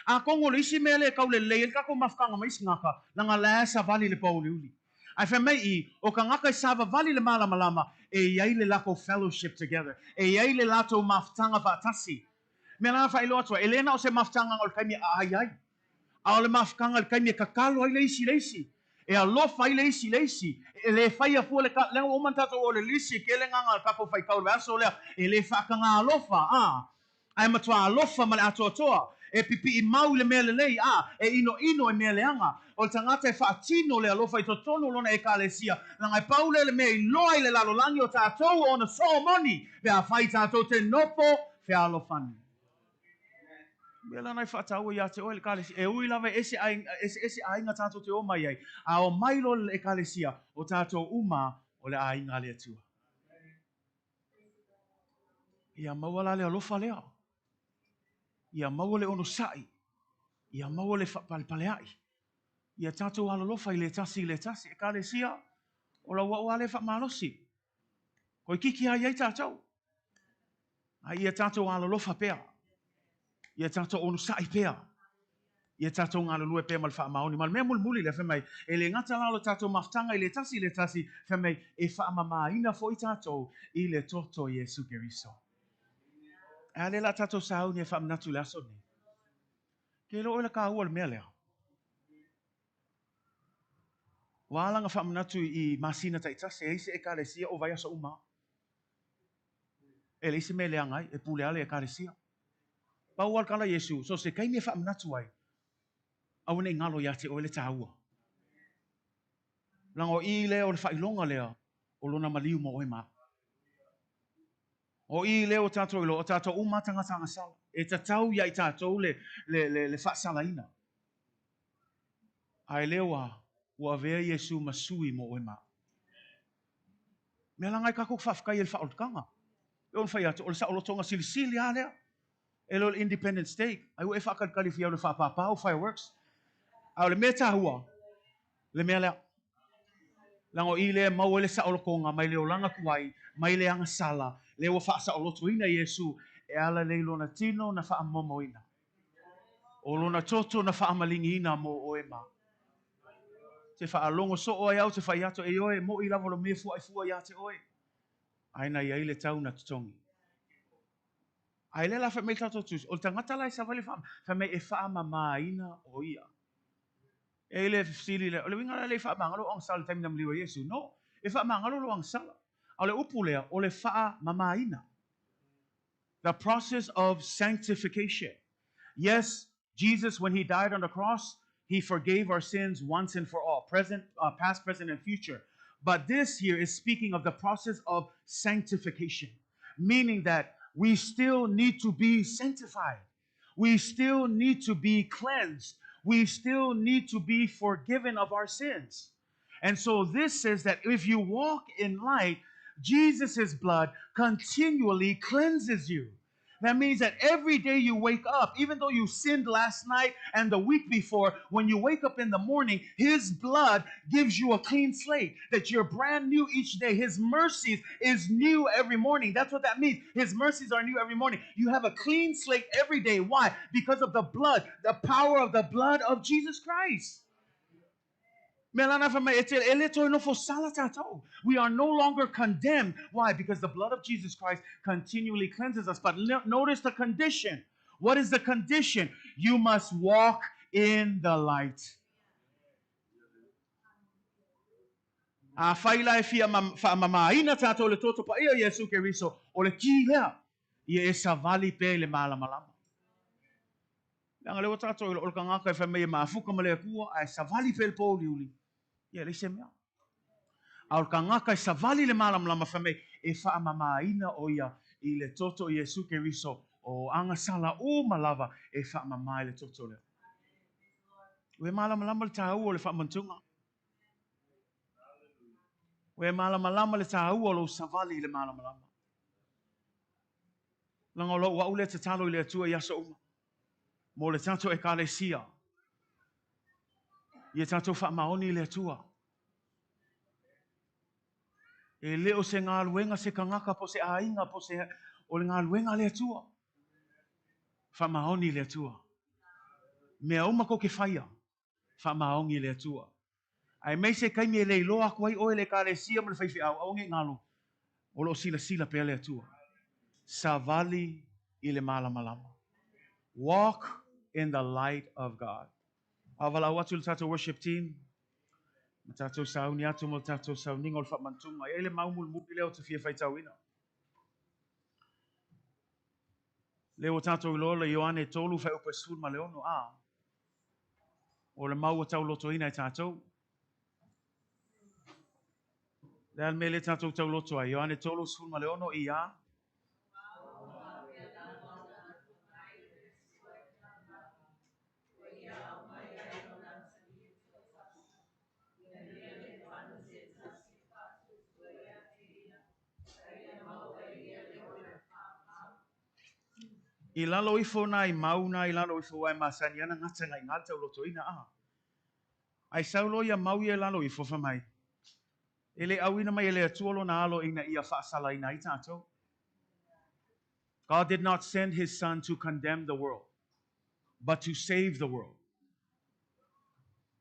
[SPEAKER 5] Atonu o le isi mea lea e tau lelei ai le tatou mafutaga ma isi tagata, leaga la e savali i le pōuliuli. Ae fai mai i, o tagata e savavali i le malamalama, e i ai le latou fellowship together, e i ai le latou mafutaga faatasi. Mea la faailoa atu ai, e le na o se mafutaga o le taimi e aai ai, a o le mafutaga i le taimi e tatalo ai le isi i le isi, e alofa ai le isi i le isi, e le faia fua le ta, leaga ua uma ona tatou o le lisi e tele agaga o le tatou faitau i le vaiaso lea, e le faataga alofa, a, ae matua alofa ma le atoatoa, e pipii mau i le mea lelei, a, e inoino i mea leaga. O le tagata e faatino le alofa i totonu o lona Ekalesia, leaga e pau lea le mea i loa i le lalolagi o tatou o ona soo moni, pe afai tatou te nofo fealofani. Mea la na i faataua ia te oe le Ekalesia, e ui lava e ese aiga, eseese aiga tatou te o mai ai, a o mai loa le Ekalesia, o tatou uma o le aiga a le Atua. Ia maua la le alofa lea. Ia maua le onosai. Ia maua le faapalepaleai. Ia tatou alolofa i le tasi i le tasi. Ekalesia, o lau au lava lea faamalosi. Toeitiiti lava i ai tatou. A ia tatou alolofa pea. Ia tatou onosai pea. Ia tatou galulue pea ma le faamaoni. Ma le mea mulimuli lea, fai mai, e le gata la o le tatou mafutaga i le tasi i le tasi, fai mai, e faamamaina foi tatou i le toto o Iesu Keriso. E a lea la tatou sauni e faamanatu i le aso lenei? Ke iloa oe le taua o le mea lea. Ua ala ona faamanatu i masina taitasi, e i ai se Ekalesia o vaiaso uma. E leai se mea e leaga ai, e pule lava le Ekalesia. Pau lava le tala a Iesu, so o se taimi e faamanatu ai. Aua ne i galo iā te oe le tāua. Leaga o i lea o le faailoga lea o lona maliu mo oe ma au. O i lea ua tatou iloa, o tatou uma lava tagata agasala. E tatau ia i tatou le, le, le, le faasalaina. Ae lea ua, ua avea Iesu ma sui mo oe ma au. Mea laga ai kākou faafetai i le faaolataga. E ono fai atu, o le saolotoga silisili lava lea. E le o le Independence Day, ai ua e faatalitali fia o le faapāpā o fireworks. A o le mea tāua, le mea lea. Leaga o i lea e maua ai le saolotoga mai le olaga tuai, mai le agasala, lea ua faasaolotoina Iesu e ala lea i lona tino na faamomoina. O lona toto na faamaliniina mo oe ma. Te faalogo soo ai au te fai atu, e oe, moʻi lava lo mea fuaifua iā te oe. Ai na iai le tau na totogi. Ae lea la fai mai le tatou tusi, o le tagata la e savali wha, fai mai e whaamamāina o ia. E le fesili lea, o le uiga la lea i faamagalo o agasala i le taimi na maliu ai Iesu? No, e faamagalo lou agasala. A o le upu lea, o le faamamaina. The process of sanctification. Yes, Jesus, when he died on the cross, he forgave our sins once and for all, present, past, present, and future. But this here is speaking of the process of sanctification, meaning that we still need to be sanctified. We still need to be cleansed. We still need to be forgiven of our sins. And so this says that if you walk in light, Jesus' blood continually cleanses you. That means that every day you wake up, even though you sinned last night and the week before, when you wake up in the morning, His blood gives you a clean slate, that you're brand new each day. His mercies is new every morning. That's what that means. His mercies are new every morning. You have a clean slate every day. Why? Because of the blood, the power of the blood of Jesus Christ. Mea lana fai mai, e te, e le toe nofo sala tātou. We are no longer condemned. Why? Because the blood of Jesus Christ continually cleanses us. But notice the condition. What is the condition? You must walk in the light. Afai la e fia faamamāina tātou le toto paia o Iesu Keriso, o le kī lea, ia e savali pea i le malamalama. Leaga lea ua tatou iloa o le tagata e fai mai e mafuka ma le Atua ae savali pea i le pōuliuli, ia e leai se mea. A o le tagata e savali i le malamalama fai mai e faamamaina o ia i le toto o Iesu Keriso o agasala uma lava e faamama i le toto lea. Ua e malamalama le tāua o le faamantuga. Ua e malamalama le tāua o lou savali i le malamalama. Leaga o lou au lea tatalo i le Atua i aso uma, mo le tatou Ekalesia, ia tatou faamaoni i le Atua. E le o se galuega se tagata po se aiga po se o le galuega a le Atua. Faamaoni i le Atua. Mea uma kou te faia, faamaoni i le Atua. Aemaise taimi e le iloa atu ai oe le Ekalesia ma le faifeau, aua ne i galo, o lo o silasila pea le Atua. Savali i le malamalama. Walk in the light of God. A valaau atu i le tatou worship team, ma tatou sauni atu mo le tatou sauniga o le faamantuga. E i ai le mau mulimuli lea ou te fia faitauina. Lea ua tatou iloa le Ioane 3 fuaiupu e 16 a. O le mau ua taulotoina e tatou. Le a le mea lea tatou tauloto ai? Ioane 3, 16 i a. I lalo ifo nā i mauna i lalo ifo aua e masani ana gata ngai ngā le taulotoina a. Ai sau loa ia mau ia i lalo ifo fai mai, E le auina mai e le Atua lona alo ina ia faasalaina ai tatou. God did not send his son to condemn the world, but to save the world.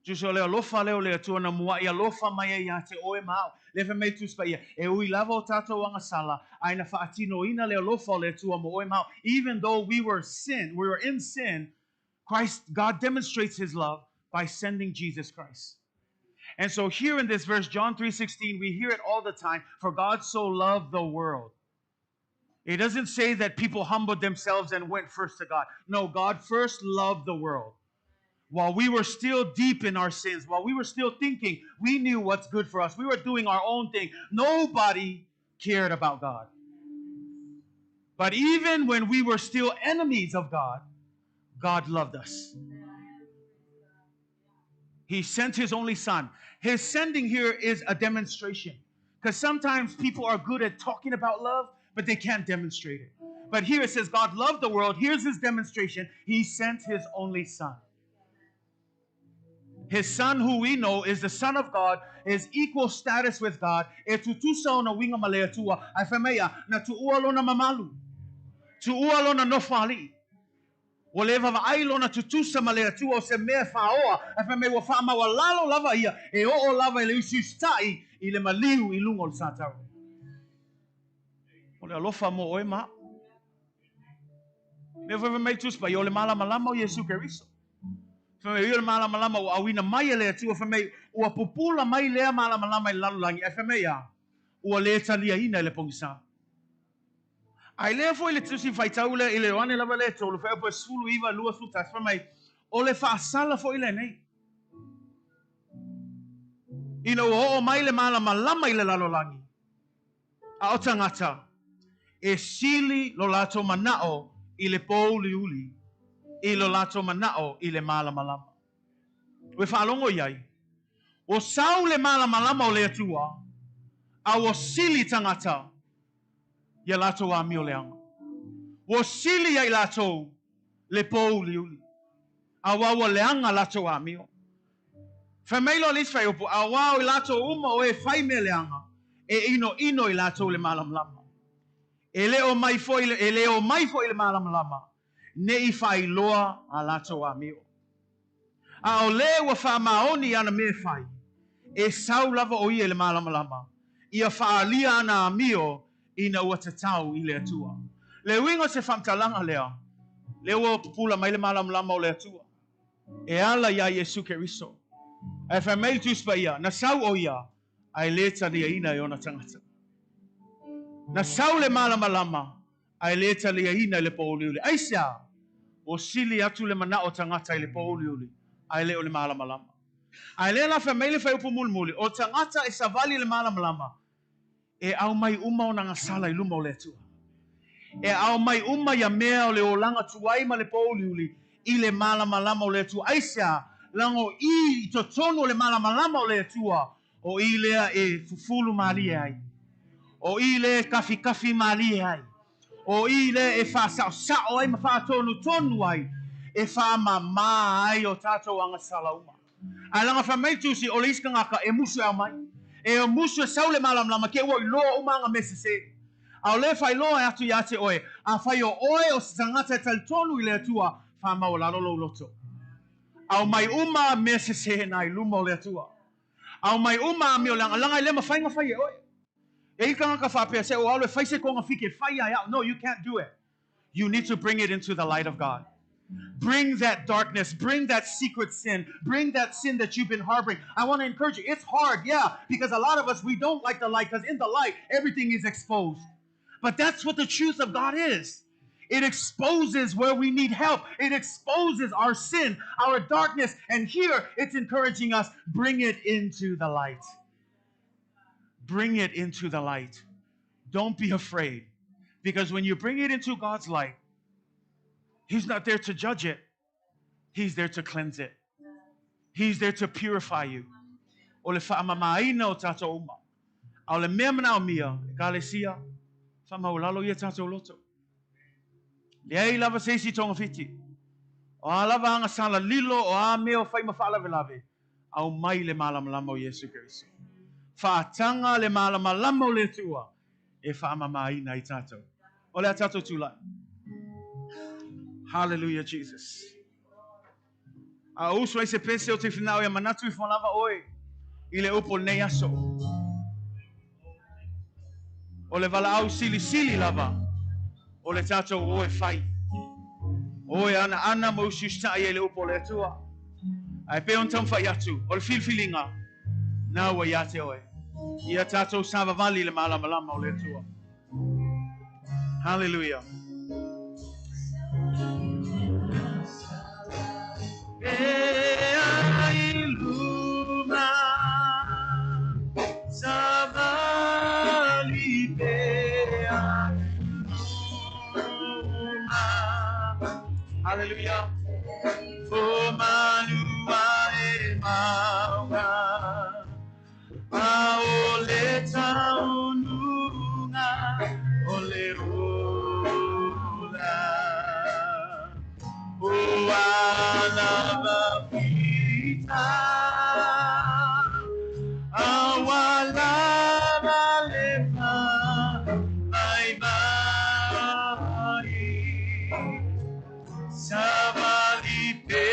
[SPEAKER 5] Tusa o le alofa lea o le Atua na muaʻi alofa mai ai iā te oe ma au. Lea fai mai Tusi Paia, e ui lava o tatou agasala, ae na faatinoina le alofa o le Atua mo oe ma au. Even though we were sin, we were in sin, Christ, God demonstrates his love by sending Jesus Christ. And so here in this verse, John 3:16, we hear it all the time, for God so loved the world. It doesn't say that people humbled themselves and went first to God. No, God first loved the world. While we were still deep in our sins, while we were still thinking we knew what's good for us, we were doing our own thing. Nobody cared about God. But even when we were still enemies of God, God loved us. He sent his only son. His sending here is a demonstration. Because sometimes people are good at talking about love, but they can't demonstrate it. But here it says God loved the world. Here's his demonstration. He sent his only son. His son, who we know is the Son of God, is equal status with God. E tutusa ona uiga ma le Atua, ae fai mai a, na tuua lona mamalu. Tuua lona nofoalii. Ua le vaavaai lona tutusa ma le Atua o se mea e faaoa, ae fai mai ua faamaualalo lava ia e oo lava i le usiusitai i le maliu i luga o le satauro. O le alofa mo oe ma au. Mea foi fai mai le Tusi Paia, o le malamalama o Iesu Keriso. Fai mai, o ia o le malamalama ua auina mai e le Atua, fai mai, ua pupula mai lea malamalama i le lalolagi, ae fai mai a, ua le taliaina e le pogisa. A i lea foi le Tusi faitau lea i le Ioane lava lea e 3, fuaiupu e 19, 21, fai mai, o le faasala foi lenei. Ina ua oo mai le malamalama i le lalolagi, a o tagata e sili lo latou manao i le pōuliuli i lo latou manao i le malamalama. Ua faalogo i ai, ua sau le malamalama o le Atua, a ua sili tagata ia latou amio leaga. Ua sili ia i latou le pōuliuli, auā ua leaga latou amio. Fai mai loa le isi fuaiupu, Auā o i latou uma o e fai mea leaga, e ʻinoʻino i latou le malamalama. E le o mai foi, e le o mai foi le malamalama, ne i faailoa a latou amio. A o le ua faamaoni i ana mea e fai, e sau lava ʻo ia i le malamalama, ia faaalia ana amio ina ua tatau i le Atua. Le uiga o se faamatalaga lea, lea ua pupula mai le malamalama o le Atua. E ala iā Iesu Keriso. Ae fai mai le Tusi Paia, na sau ʻo ia, a e lē taliaina e ona tagata. Na sau le malamalama, a e lē taliaina e le pōuliuli. Aisea? Ua sili atu le manaʻo tagata i le pōuliuli, a e le o le malamalama. A e lea la fai mai le fuaiupu mulimuli, o tagata e savali i le malamalama, E aumai uma ona gasala i luma o le Atua. E aumai uma ia mea o le olaga tuai ma le pōuliuli i le malamalama o le Atua. Aisea? Leaga o i i totonu o le malamalama o le Atua, o i lea e fufulu malie ai. O i lea e kafikafi malie ai. O i lea e faasaosao ai ma faatonutonu ai, e faamama ai o tatou agasala uma. Ae leaga fai mai le Tusi, o le isi tagata e musu e aumai. E musu e sau le malamalama ke ua iloa uma ana mea sese. A o lea faailoa e atu ia te oe, afai o oe o se tagata e talitonu i le Atua, faamaualalo lou loto. Aumai uma mea sese na i luma o le Atua. Aumai uma amio leaga, leaga e le mafai na fai e oe. E i ai tagata faapea, se o alu e fai se togafiti e fai ia e au. No, you can't do it. You need to bring it into the light of God. Bring that darkness, bring that secret sin, bring that sin that you've been harboring. I want to encourage you. It's hard, yeah, because a lot of us, we don't like the light because in the light, everything is exposed. But that's what the truth of God is. It exposes where we need help. It exposes our sin, our darkness. And here it's encouraging us, bring it into the light. Bring it into the light. Don't be afraid. Because when you bring it into God's light, He's not there to judge it. He's there to cleanse it. He's there to purify you. O le faamamaina o tatou uma. A o le mea manaomia, Ekalesia, faamaualalo ia tatou loto. Leai lava se isi togafiti. O a lava agasala lilo, o a mea o fai ma faalavelave, aumai le malamalama o Iesu Keriso. Faataga le malamalama o le Atua e faamamaina ai tatou. O le a tatou tulai. Hallelujah, Jesus. A o usu ai se pese o te finao ia manatu ifo lava oe i le upu o lenei aso. O le valaau silisili lava o le tatou o e fai. O e anaana ma usiusitai ai le upu o le Atua. Ae pei ona taumafai atu, o le filifiliga, na ua ia te oe. Ia tatou savavali i le malamalama o le Atua. Hallelujah.
[SPEAKER 2] Hallelujah. Fo manua e maunga. A o le taunuga o le ola. Ua lava fita. A ua lava le fa mai mai. Savali pe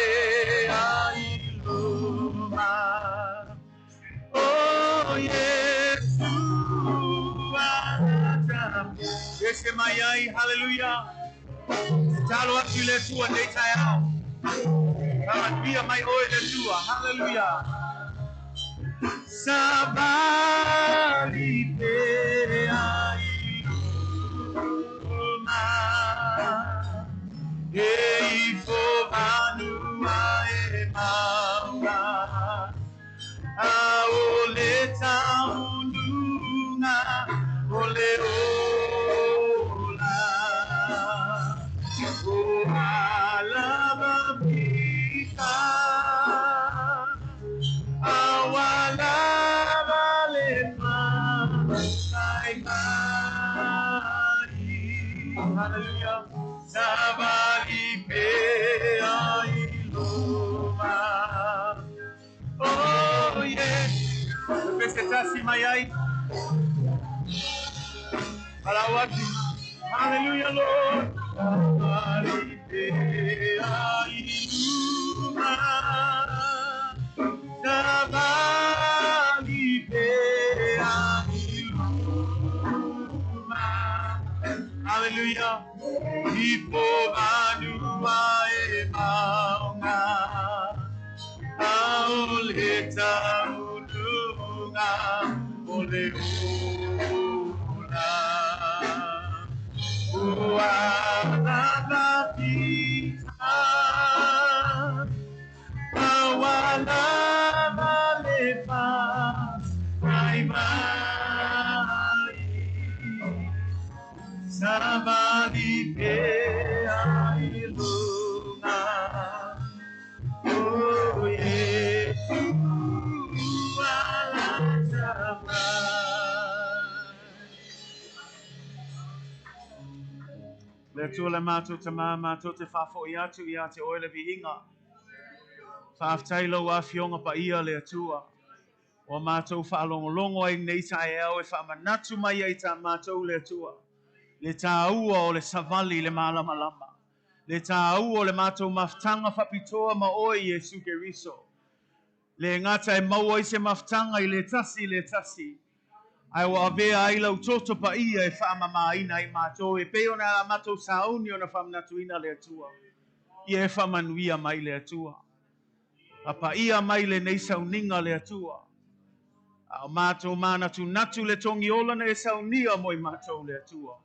[SPEAKER 2] ai luma. Oh, Yesu, alata. Ese mai ai, hallelujah. Te talo atu i le Atua nei taeao. Faamanuia mai oe le Atua, hallelujah. Savali pe ai luma. E ifo manua e maunga. A o le taunuga o le ola. Ua lava fita. A ua lava le fa mai mai. Hallelujah. Savali pe ai luma. Oh yes. Pese tasi mai ai. Palau atu. Hallelujah, Lord. Savali pe ai luma. Savali pe ai luma. Hallelujah. Ipo manua e maunga. A o le taunuga o le ola. Ua lava fita. A ua lava le fa mai mai. Savali pe ai luma. Oh, Yesu, alata mai. Le Atua le matou Tamā, matou te faafoi atu ia te oe le viiga. Faafetai lau afioga paia le Atua. Ua matou faalogologo ai nei taeao e faamanatu mai ai tā matou le Atua. Le tāua o le savali i le malamalama. Le tāua o le matou mafutaga faapitoa ma oe Iesu Keriso. Le gata e maua ai se mafutaga i le tasi i le tasi. Ae ua avea ai lau toto paia e faamamaina ai matou e pei ona a matou sauni ona faamanatuina le Atua. Ia e faamanuia mai le Atua. Papaia mai lenei sauniga le Atua. A o matou manatunatu le togiola na e saunia mo i matou le Atua.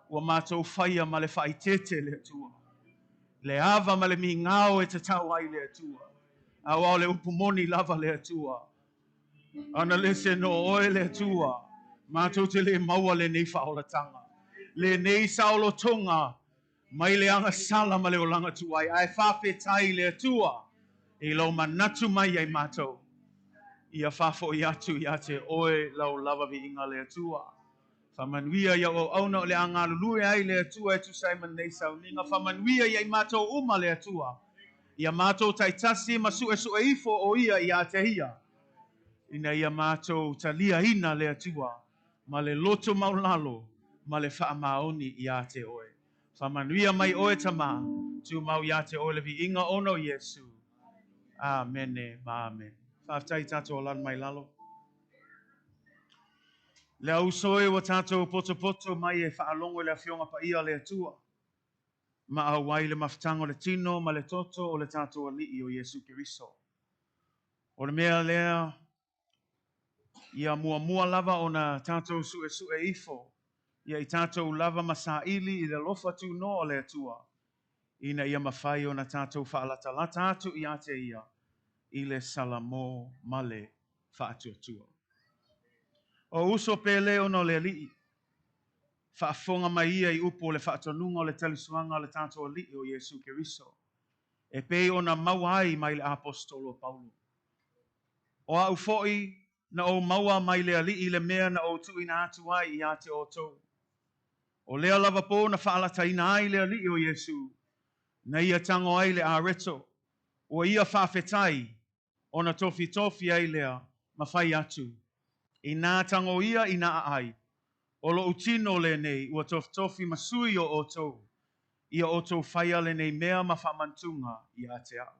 [SPEAKER 2] Ua matou faia ma le faaeteete le Atua. Le ava ma le migao e tatau ai le Atua. Aua o le upu moni lava le Atua. Ana le se no oe le Atua, matou te le maua lenei faaolataga. Lenei saolotoga mai le agasala ma le olaga tuai, ae faafetai le Atua i lou manatu mai ai matou. Ia faafoi atu ia te oe lau lava viiga le Atua. Faamanuia i au auauna o le a galulue ai le Atua e tusa ai ma lenei sauniga. Faamanuia ia i matou uma le Atua. Ia matou taitasi ma suesue ifo o ia ia te ia. Ina ia matou taliaina le Atua ma le loto maulalo ma le faamaoni ia te oe. Faamanuia mai oe Tamā, tumau ia te oe le viiga ona o Iesu. Amene ma amene. Faafetai tatou alala mai lalo. Le auso e ua tatou potopoto mai e faalogo i le Afioga Paia a le Atua. Ma auai le mafutaga o le tino ma le toto o le tatou Alii o Iesu Keriso. O le mea lea, ia muamua lava ona tatou suesue ifo, ia i tatou lava ma saili i le alofa tunoa o le Atua, ina ia mafai ona tatou faalatalata atu ia te ia i le salamo ma le faatuatua. O uso pele ona o le Alii.
[SPEAKER 4] Faafofoga mai ia i upu o le faatonuga o le talisuaga a le tatou Alii o Iesu Keriso, e pei ona maua ai mai le Aposetolo o Paulo. O a'u foi na ou maua mai le Alii le mea na ou tuuina atu ai ia te outou. O lea lava pō na faalataina ai le Alii o Iesu, na ia tago ai le areto, ua ia faafetai, ona tofitofi ai lea ma fai atu, Inā tago ia ina aai, o lo'u tino lenei ua tofitofi ma sui o outou, ia outou faia lenei mea ma faamanatuga ia te a'u.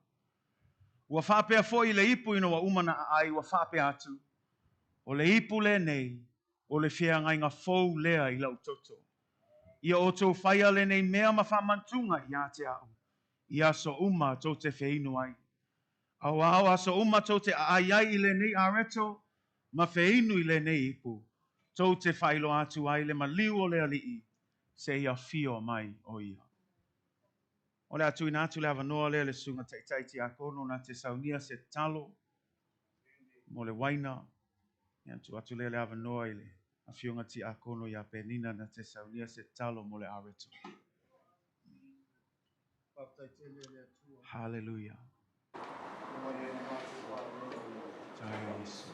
[SPEAKER 4] Ua faapea foi le ipu ina ua uma na aai, ua faapea atu, O le ipu lenei, o le feagaiga fou lea i la'u toto. Ia outou faia lenei mea ma faamanatuga ia te a'u, i aso uma tou te feinu ai. Auā o aso uma tou te aai ai i lenei areto ma feinu i lenei ipu, tou te faailoa atu ai le maliu o le Alii seia afio mai o ia. O le a tuuina atu le avanoa lea i le Susuga Taitai Tiakono na te saunia se tatalo mo le uaina. Ia tuu atu lea le avanoa i le Afioga Tiakono ia Penina na te saunia se tatalo mo le areto. Hallelujah. Tai Iesu.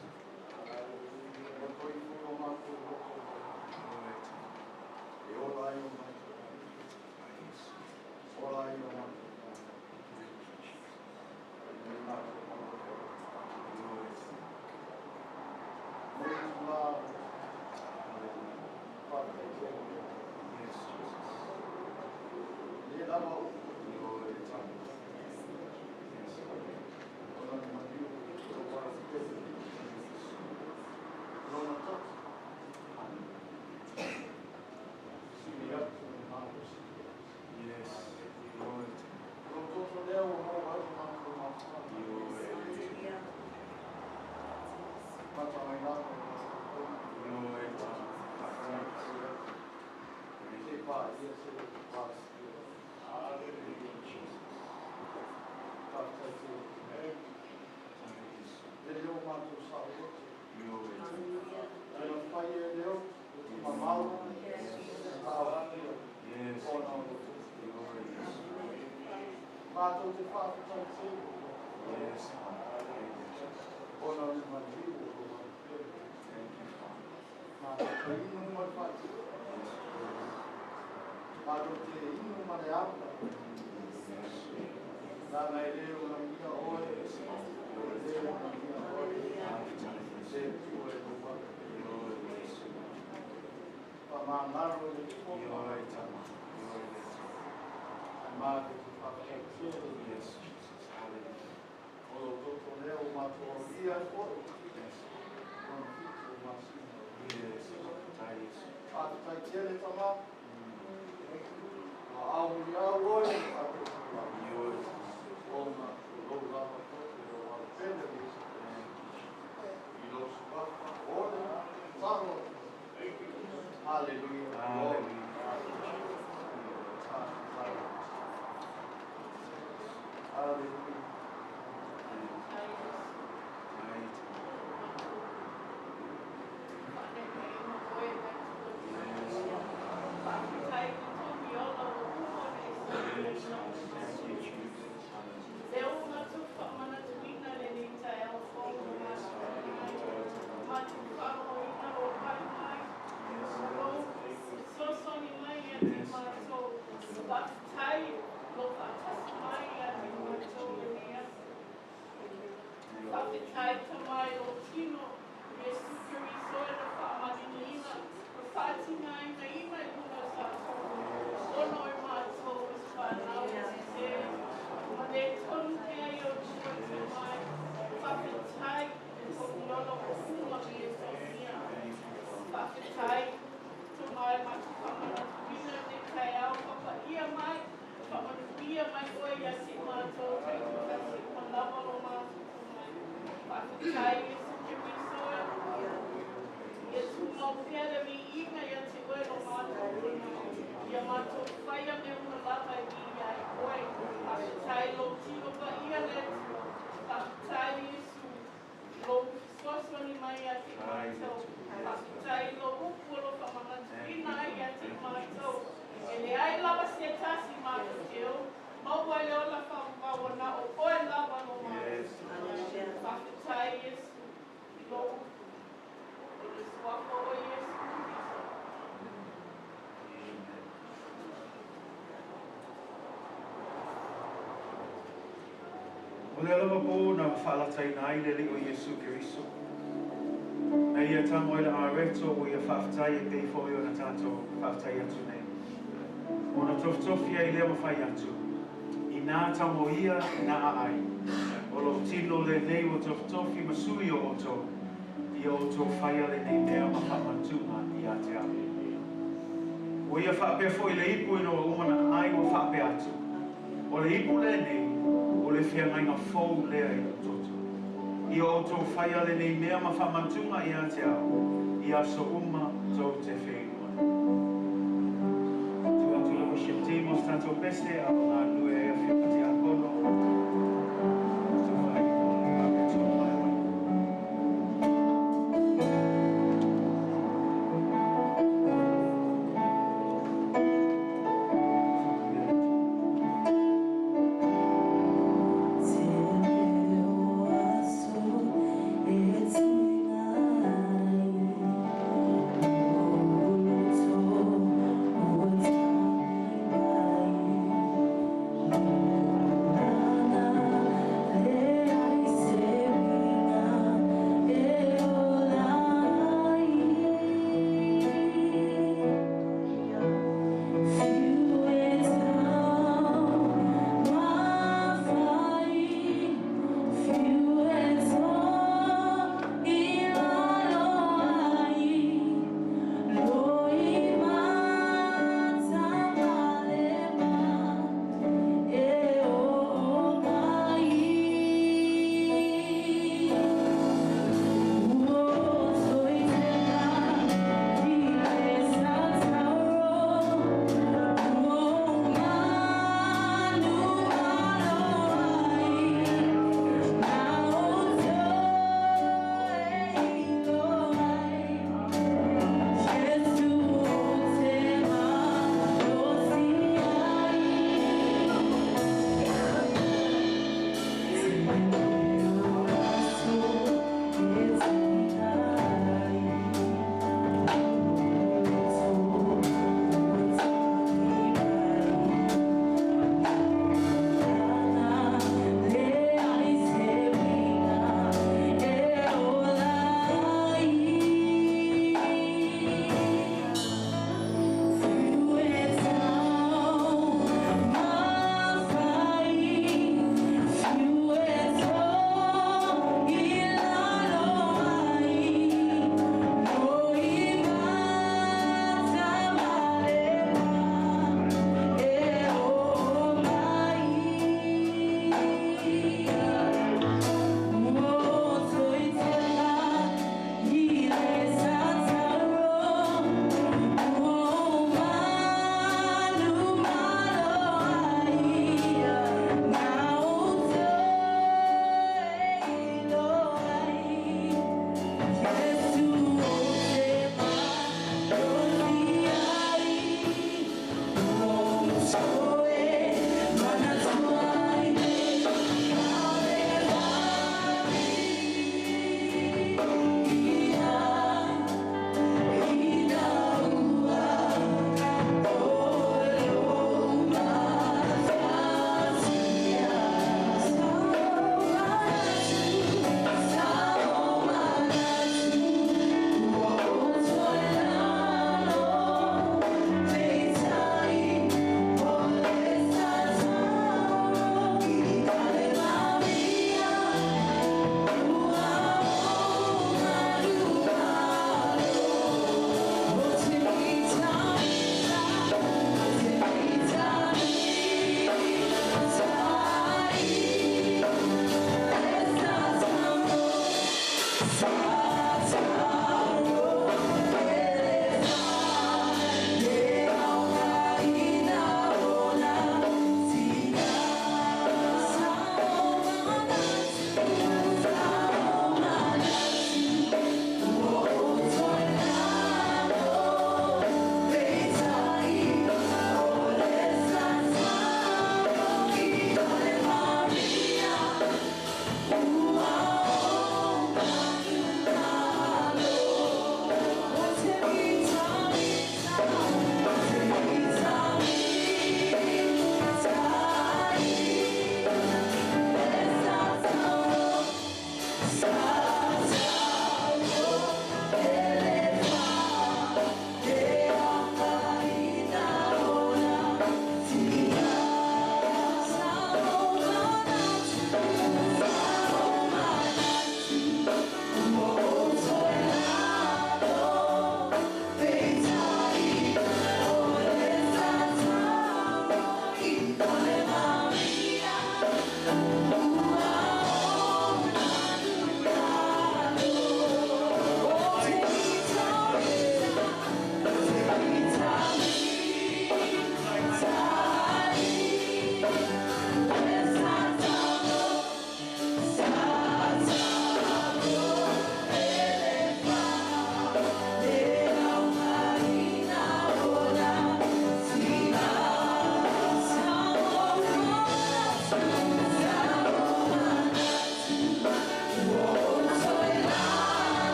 [SPEAKER 6] malosio, maua le ola faavavau ona o oe lava lo malosi. Faafetai Iesu i lou upu, i le suafa o Iesu Keriso.
[SPEAKER 2] O lea lava pō na faalataina ai le Alii o Iesu Keriso. Na ia tago ai le areto ua ia faafetai e pei foi ona tatou faafetai atu nei. Ona tofitofi ai lea ma fai atu, Inā tagoia na aai, o lou tino lenei ua tofitofi ma sui o outou, ia outou faia lenei mea ma faamanatuga ia te au. Ua ia faapea foi le ipu ina ua uma ona aai ua faapea atu, O le ipu lenei, o le feagaiga fou lea i lou toto. Ia outou faia lenei mea ma faamanatuga ia te au, i aso uma tou te feinu ai. Tuu atu le worship team o se tatou pese a o galulue ai Afioga Tiakono tou faailoa le Areto mai.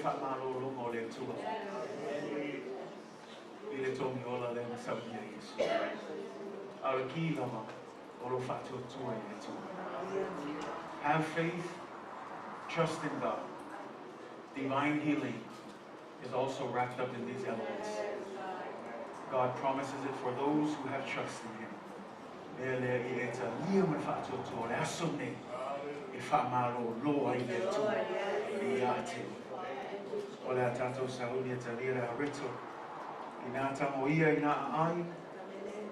[SPEAKER 2] faamalologa o le Atua i le togiola lea na saunia Iesu. A o le ki lava o lo faatuatua i le Atua. Have faith, trust in God. Divine healing is also wrapped up in these elements. God promises it for those who have trust in Him. Mea lea i e talia ma le faatuatua o le aso lenei e faamalōlō ai le Atua ia te oe. O le a tatou sauni e talia le areto i nā tamo ia i nā aai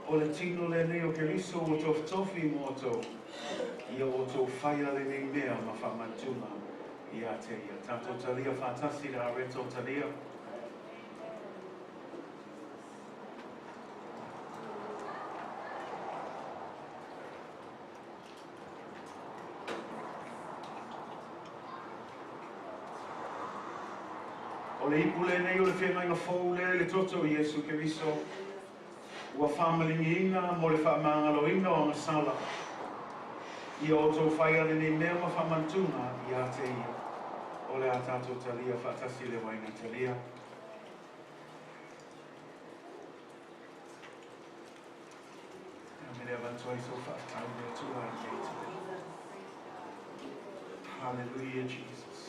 [SPEAKER 2] o le tino lenei o Keriso ua tofitofi mo outou ia outou faia lenei mea ma faamanatuga ia te ia. Tatou talia faatasi le areto talia. O le ipu lenei o le feagaiga fou lea i le toto o Iesu Keriso, ua faamaligiina mo le faamagaloina o agasala. Ia outou faia lenei mea ma faamanatuga ia te ia. O le a tatou talia faatasi le uaina talia. Ia me le avatu ai sou faafetai i le Atua i lenei itula. Hallelujah, Jesus.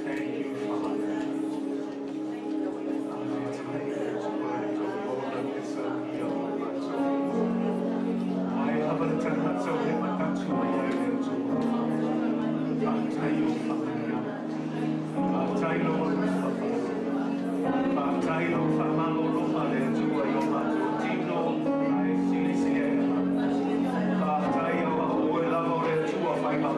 [SPEAKER 2] Thank you, Father. Faafetai i le Atua i le togiola le saunia o matou. Ai lava le tagata o le manatu mai ai le Atua. Faafetai o faamanuiaga. Faafetai lou alofa. Faafetai lou faamalologa le Atua i o matou tino ae silisili ai. Faafetai aua o oe lava o le Atua faimau.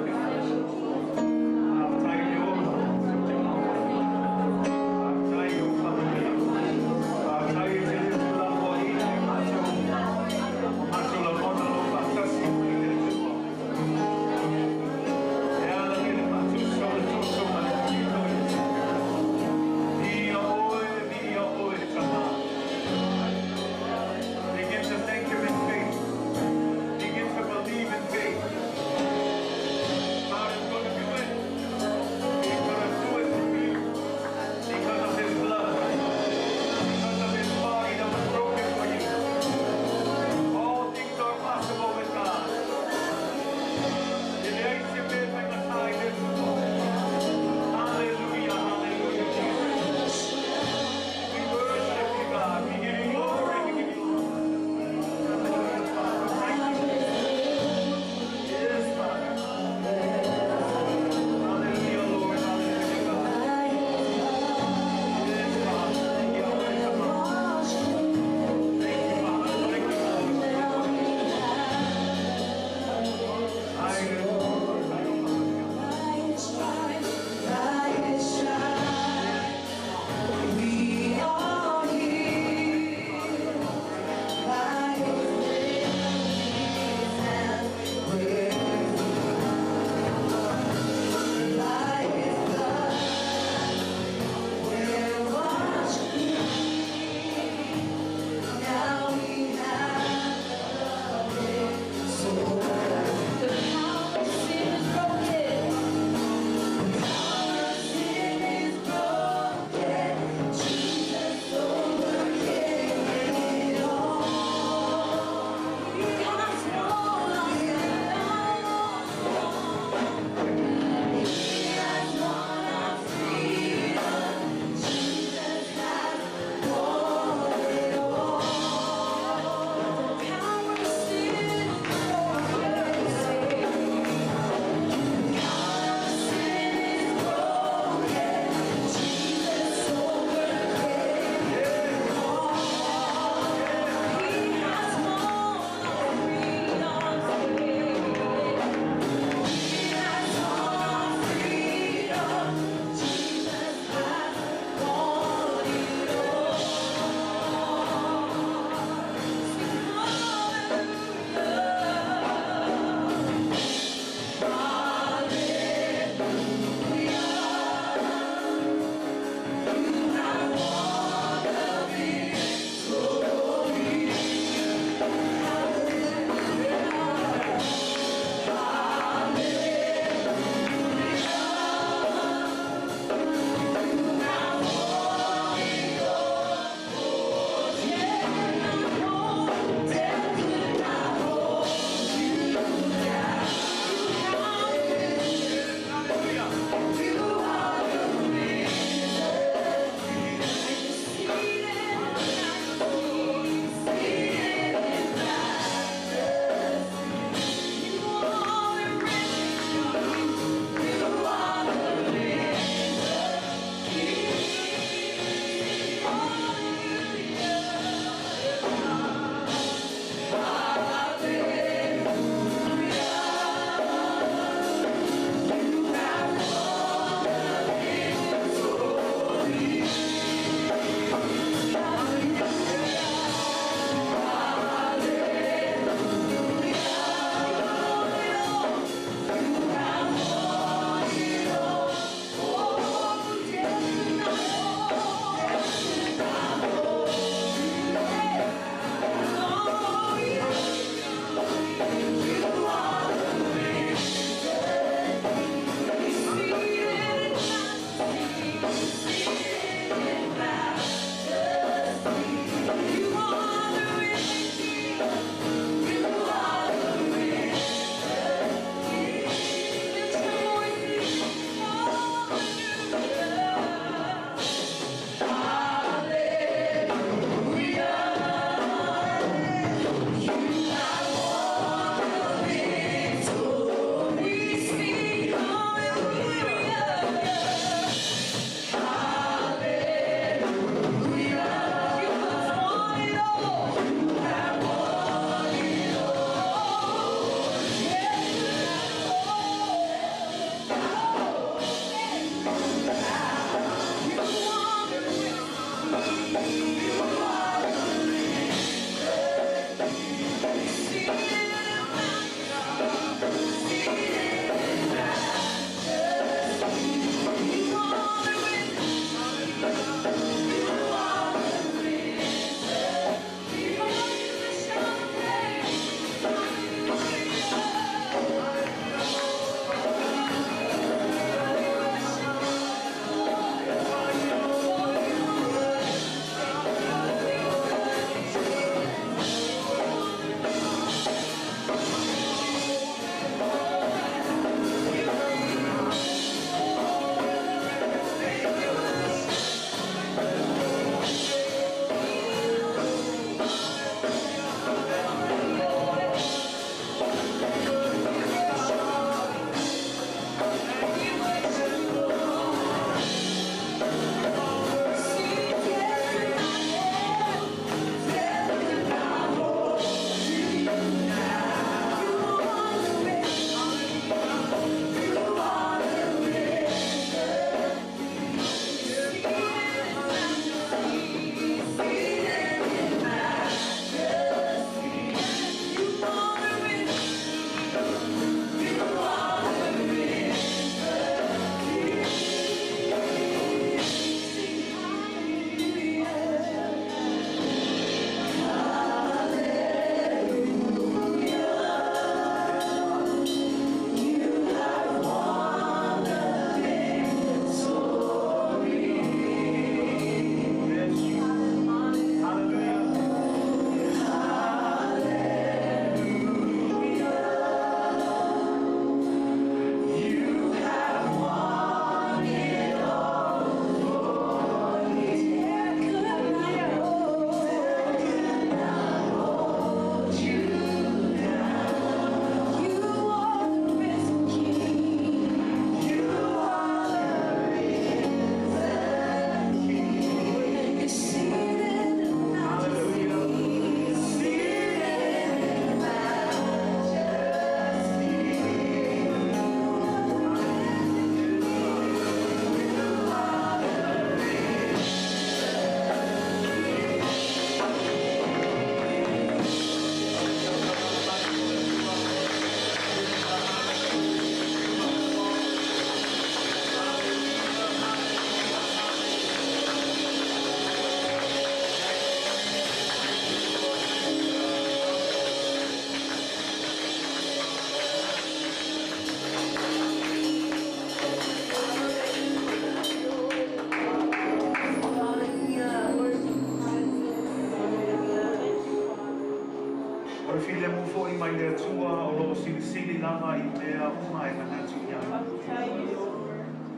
[SPEAKER 2] O le filemu fo'i mai le Atua o loo silisili lava i mea uma e manatu i ai.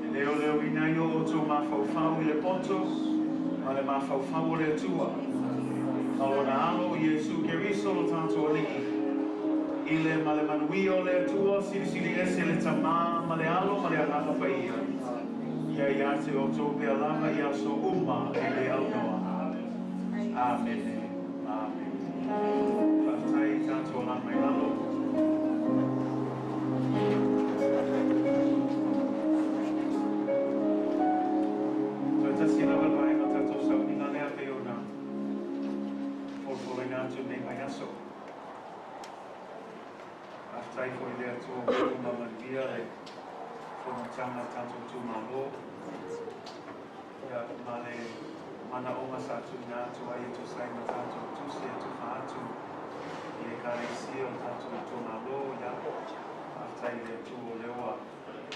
[SPEAKER 2] E leoleoina ai o outou mafaufau i le poto ma le mafaufau o le Atua ma lona Alo Iesu Keriso lo tatou Alii. I le ma le manuia o le Atua silisili ese le Tamā ma le Alo ma le Agaga Paia, ia ia te outou pea lava i aso uma e le aunoa. Amene. Amene. Faafetai i tatou alaga mai lalo. Toe tasi lava le vaega o tatou sauniga lea pei ona folafolaina atu i lenei vaiaso. Faafetai foi i le Atua ua uma manuia le fonotaga a le tatou itumalo. Ia, ma le manaoga sa tuuina atu ai e tusa ai ma tatou tusi e tufa atu i Ekalesia o le tatou itumalo, ia, faafetai i le Atua o lea ua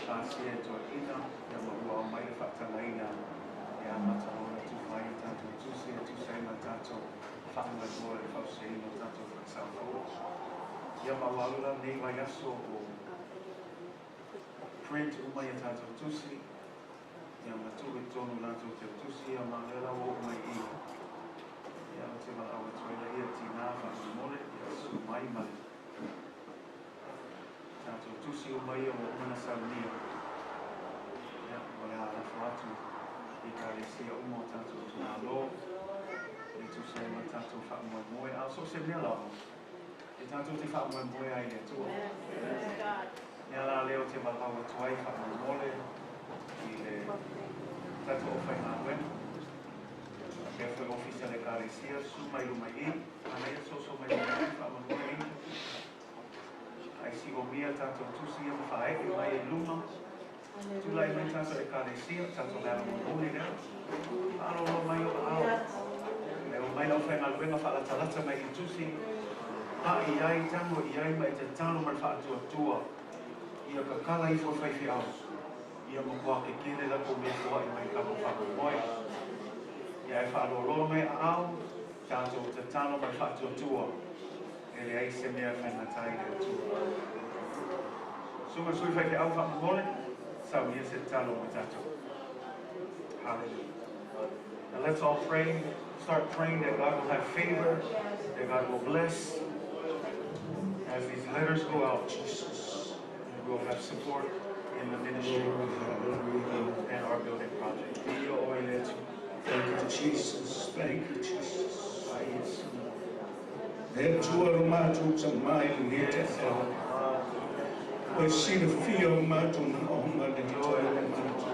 [SPEAKER 2] pasia e toeaiina, ia ma ua aumai le faatagaina e amata loa ona tufa ai a tatou tusi e tusa ai ma le tatou faamoemoe i le fausiaina o tatou falesa fou. Ia, ma ua alu la lenei vaiaso o print uma ia tatou tusi, ia ma tuu i totonu latou teutusi, ia ma lea la ua oo mai i ia ou te valaau atu ai laia tinā faamolemole, ia susu mai ma le tatou tusi uma ia ua uma ona saunia, ia o le a lafo atu i Ekalesia uma o tatou itumalo e tusa ai ma le tatou faamoemoe, a o so o se mea lava e tatou te faamoemoe ai i le Atua. Mea la lea ou te valaau atu ai faamolemole i le tatou aufaigaluega faapea foi ofisa o le Ekalesia, susu mai luma i i, manaia soso mai luma i i faamolemole i ai siomia tatou tusi ia ma faaee mai i luma. Tulai mai tatou Ekalesia, tatou le ala mulimuli lea. Faalolo mai o aao. E omai le aufaigaluega faalatalata mai i tusi, pa'i i ai, tago i ai ma e tatalo ma le faatuatua ia kakala ifo e faifeau ia matua kekele latou mea foa'i mai i le tatou faamoemoe. Ia e faaloloa mai aao, tatou tatalo ma le faatuatua e leai se mea e faigata ai i le Atua. Susuga i le sui faifeau faamolemole, saunia se tatalo mo tatou. Hallelujah. Now let's all pray. Start praying that God will have favor, that God will bless as these letters go out.
[SPEAKER 4] Jesus.
[SPEAKER 2] And we'll have support in the ministry
[SPEAKER 4] Lord, hallelujah.
[SPEAKER 2] and our building project.
[SPEAKER 4] Thank you, Jesus. Thank you, Jesus.
[SPEAKER 2] Ai Iesu.
[SPEAKER 4] Le Atua lo matou tamā i lenei taeao. Ua e silafia o matou manaoga le Atua o matou.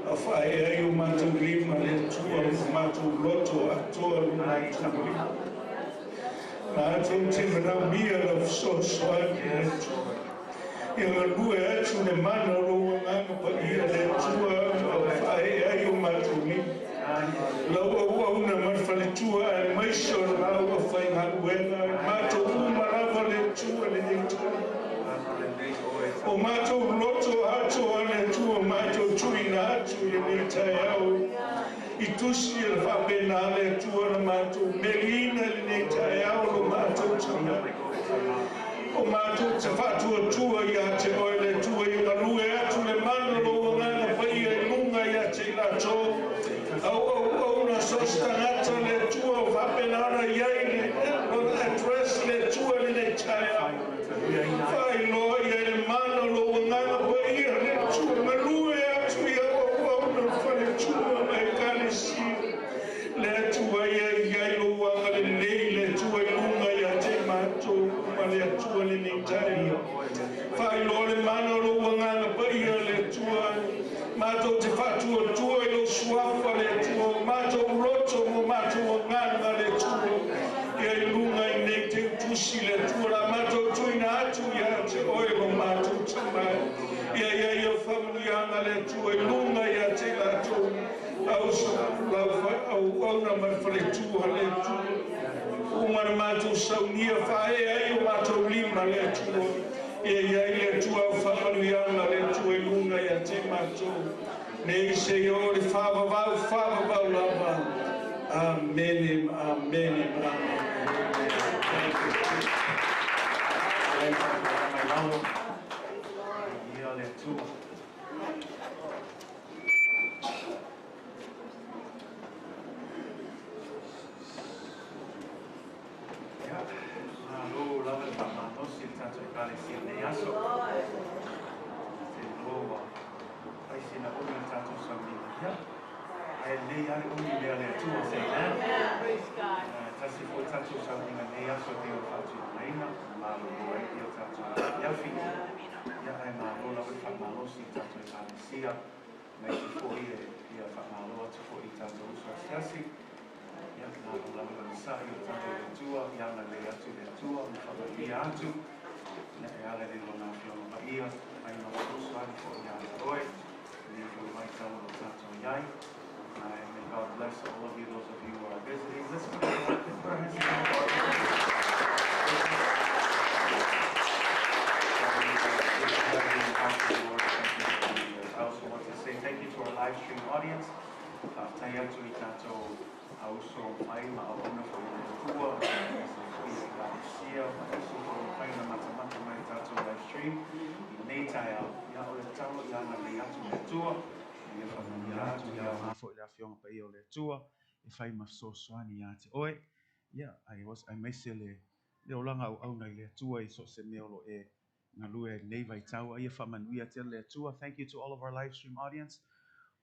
[SPEAKER 4] A faaee ai o matou lima le Atua ma matou loto atoa lo matou lima. Matou te manaomia lau fesoasoani le Atua. Ia galue atu le mana o lou Agaga Paia le Atua ma faaee ai o matou lima. Lau auauna ma le faletua aemaise o lau aufaigaluega, matou uma lava le Atua lenei taimi. O matou loto atoa le Atua matou tuuina atu i lenei taeao i tusi e le faapena le Atua na matou meliina i lenei taeao lo matou tamai. O matou te faatuatua ia te oe le Atua ia galue atu le mana o lou Agaga Paia i luga ia te i latou au auauna so o se tagata le Atua o faapena ona i ai le lona address le Atua i lenei taeao. Faailoa i ai le mana o lou Agaga Paia le Atua galue atu i au auauna le faletua ma Ekalesia le Atua ia i ai lou agalelei le Atua i luga ia te i matou ma le Atua lenei taeao. Faailoa le mana o lou Agaga Paia le Atua matou te faatuatua i lou suafa le Atua o matou loto ma matou agaga le Atua ia i luga i nei teutusi le Atua la matou tuuina atu ia te oe lo matou tamai ia ia ia faamanuiaga le Atua i luga ia te i latou au lau auauna ma le faletua le Atua uma na matou saunia faaee ai o matou lima le Atua ia i ai le Atua au faamanuiaga le Atua i luga ia te matou nei seia oo i le faavavau faavavau lava. Amene, amene, amene.
[SPEAKER 2] Lei faatulaga mai lalo. Ia le Atua. Ia, malo lava le faamalosi i le tatou Ekalesia i lenei aso. Te iloa ua fai sina umi o le tatou sauniga. Ia, ae lelei lava le umi i mea a le Atua. Say amen.
[SPEAKER 6] Praise God.
[SPEAKER 2] Tasi foi tatou sauniga i lenei aso e pei ona faatulagaina, na malolo ai o tatou afiafi. Ia, ae malo lava le faamalosi i tatou Ekalesia. Aemaise foi e fia faamalo atu foi i tatou uso asiasi. Ia, malo lava le onosai o tatou i le Atua, ia agalelei atu le Atua ma faamanuia atu. Ia, e ala i le Lona Afioga Paia, mai ma fesoasoani foi ia te oe, i lenei foi vaitau o lo o tatou i ai. And may God bless all of you, those of you who are visiting. Let's put our, let's put our hands together. I also want to say thank you to our live stream audience. Faafetai atu i tatou auso mai ma auauna foi i le Atua, aemaise foi i Ekalesia, ma nisi foi ua mafai ona matamata mai i tatou live stream i lenei taeao. Ia, o le tatalo ia agalelei atu le Atua, ia faamanuia atu, ia aoga foi le Afioga Paia o le Atua e fai ma fesoasoani ia te oe. Ia, aemaise le olaga auauna i le Atua i so o se mea o lo o e galue ai i lenei vaitau. A ia faamanuia tele le Atua. Thank you to all of our live stream audience.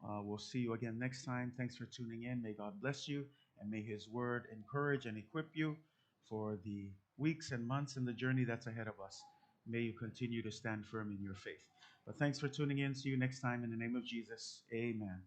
[SPEAKER 2] We'll see you again next time. Thanks for tuning in. May God bless you and may His word encourage and equip you for the weeks and months and the journey that's ahead of us. May you continue to stand firm in your faith. But thanks for tuning in. See you next time in the name of Jesus. Amen.